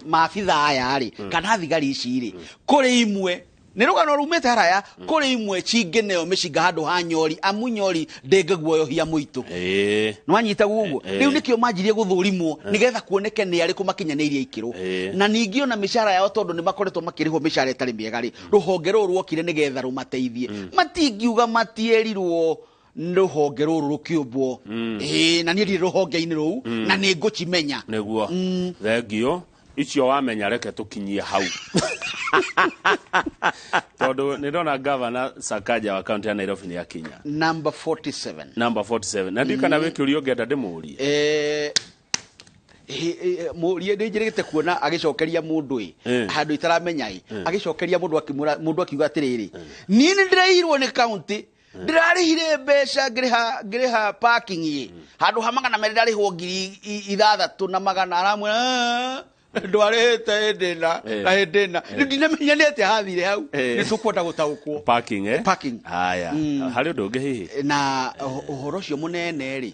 maabitha aya rĩ, kana thigari ici rĩ, kũrĩ imwe nĩ rũgano rumĩte haraya, kũrĩ imwe cingĩneo mĩcinga handũ ha nyori, amu nyori ndĩngĩguoyohia mũitũ. Nĩwanyita guo? Rĩu nĩkĩo manjirie gũthũrimwo, nĩgetha kuoneke nĩ arĩkũ makinyanĩirie ikĩro. Na ningĩ ona mĩcara yao, tondũ nĩ makoretwo makĩrĩhwo mĩcara ĩtarĩ mĩega rĩ, rũhonge rũrũ ruokire nĩgetha rũmateithie. Matingiuga matierirwo rũhonge rũrũ rũkĩũmbwo. Na niĩ ndirĩ rũhonge-inĩ rũu, na nĩ ngũcimenya. Nĩguo. Thengio. Icio wamenya reke tũkinyie hau. Tondũ nĩ ndona Governor Sakaja wa kaunti ya Nairobi nĩ akinya. Number 47. Number 47. Na ndiũ kana wĩ kĩũria ũngĩenda ndĩmũrie. Mũrie nĩ njĩrĩgĩte kuona agĩcokeria mũndũ ĩ, handũ itaramenya ĩ, agĩcokeria mũndũ akĩmwĩra, mũndũ akiuga atĩrĩrĩ, niĩ nĩ ndĩrairwo nĩ kaunti, ndĩrarĩhire mbeca ngĩrĩha parking ĩ, handũ ha magana merĩ ndarĩhwo ngiri ithathatũ na magana, aramwĩra, Ndwarĩhĩte hĩndĩ na na hĩndĩ na rĩu ndinamenya nĩ atĩa hathire hau. Nĩ tũkwenda gũtaũkwo. Parking, eh? Parking. Haya, harĩ ũndũ ũngĩ hihi? Na ũhoro ũcio mũnene rĩ,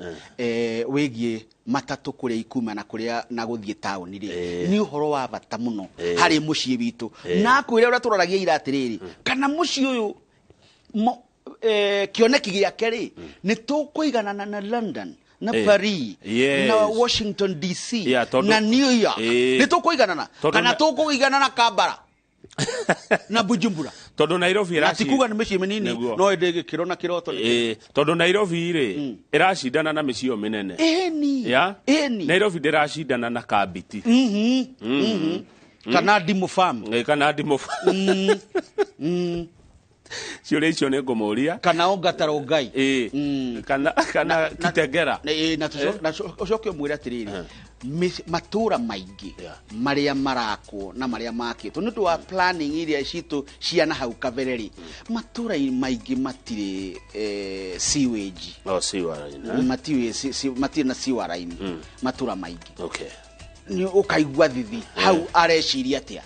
wĩgiĩ matatũ kũrĩa ikuma na kũrĩa na gũthiĩ taũni rĩ, nĩ ũhoro wa bata mũno harĩ mũciĩ witũ. Na kwĩra ũrĩa tũroragia ira atĩrĩrĩ, kana mũciĩ ũyũ kĩoneki gĩake rĩ, nĩ tũkũiganana na London na Paris na Washington DC na New York? Nĩ tũkũiganana kana tũkũiganana Kambara na Bujumbura? Tondũ Nairobi na ti kuga nĩ mĩciĩ mĩnini, no ĩndĩ gĩkĩro na kĩroto. Tondũ Nairobi rĩ, ĩracindana na mĩciĩ ĩyo mĩnene. Ĩni. Ya? Ĩni. Nairobi ndĩracindana na Kambiti. Kana Ndimũ Farm. Kana Ndimũ Farm. Ciũria icio nĩ ngũmũria. Kana Ongata Rongai. Kana Kitengera. Na ũcoke ũmwĩre atĩrĩrĩ, matũra maingĩ marĩa marakwo na marĩa makĩtwo nĩ ũndũ wa planning iria citũ cia na hau kabere rĩ, matũra maingĩ matirĩ sewage. Oh, sewer line, eh? Matirĩ na sewer line matũra maingĩ. Nĩ ũkaigua thithi hau areciria atĩa.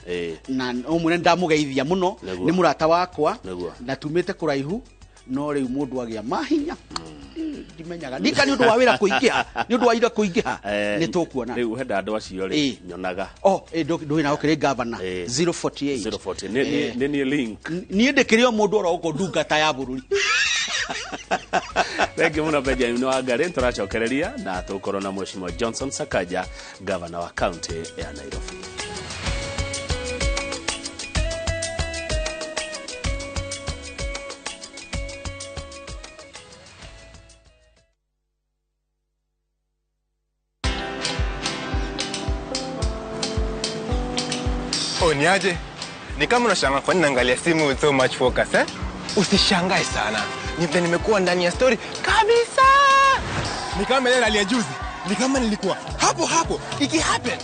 Na ũmwe ndamũgeithia mũno, nĩ mũrata wakwa na tumĩte kũraihu, no rĩu mũndũ agĩa mahinya ndimenyaga ndika nĩ ũndũ wa wĩra kũingĩha, nĩ ũndũ wa ira kũingĩha. Nĩ tũkuona. Rĩu henda andũ acio rĩ, nyonaga. Oh, ndũĩ na ũkĩrĩ gavana 048. 048. Nĩ niĩ link. Niĩ ndĩkĩrĩ o mũndũ oro gũkũ ndungata ya bũrũri. Thengiũ mũno Benjamin Wangari, tũracokereria na tũgũkorwo na Mheshimiwa Johnson Sakaja, gavana wa kaunti ya Nairobi. Oh, niaje? Ni kama unashangaa kwa nini naangalia simu with so much focus, eh? Usishangae sana. Ni vile nimekuwa ndani ya story kabisa. Ni kama ile rally ya juzi. Ni kama nilikuwa hapo hapo. Iki happen.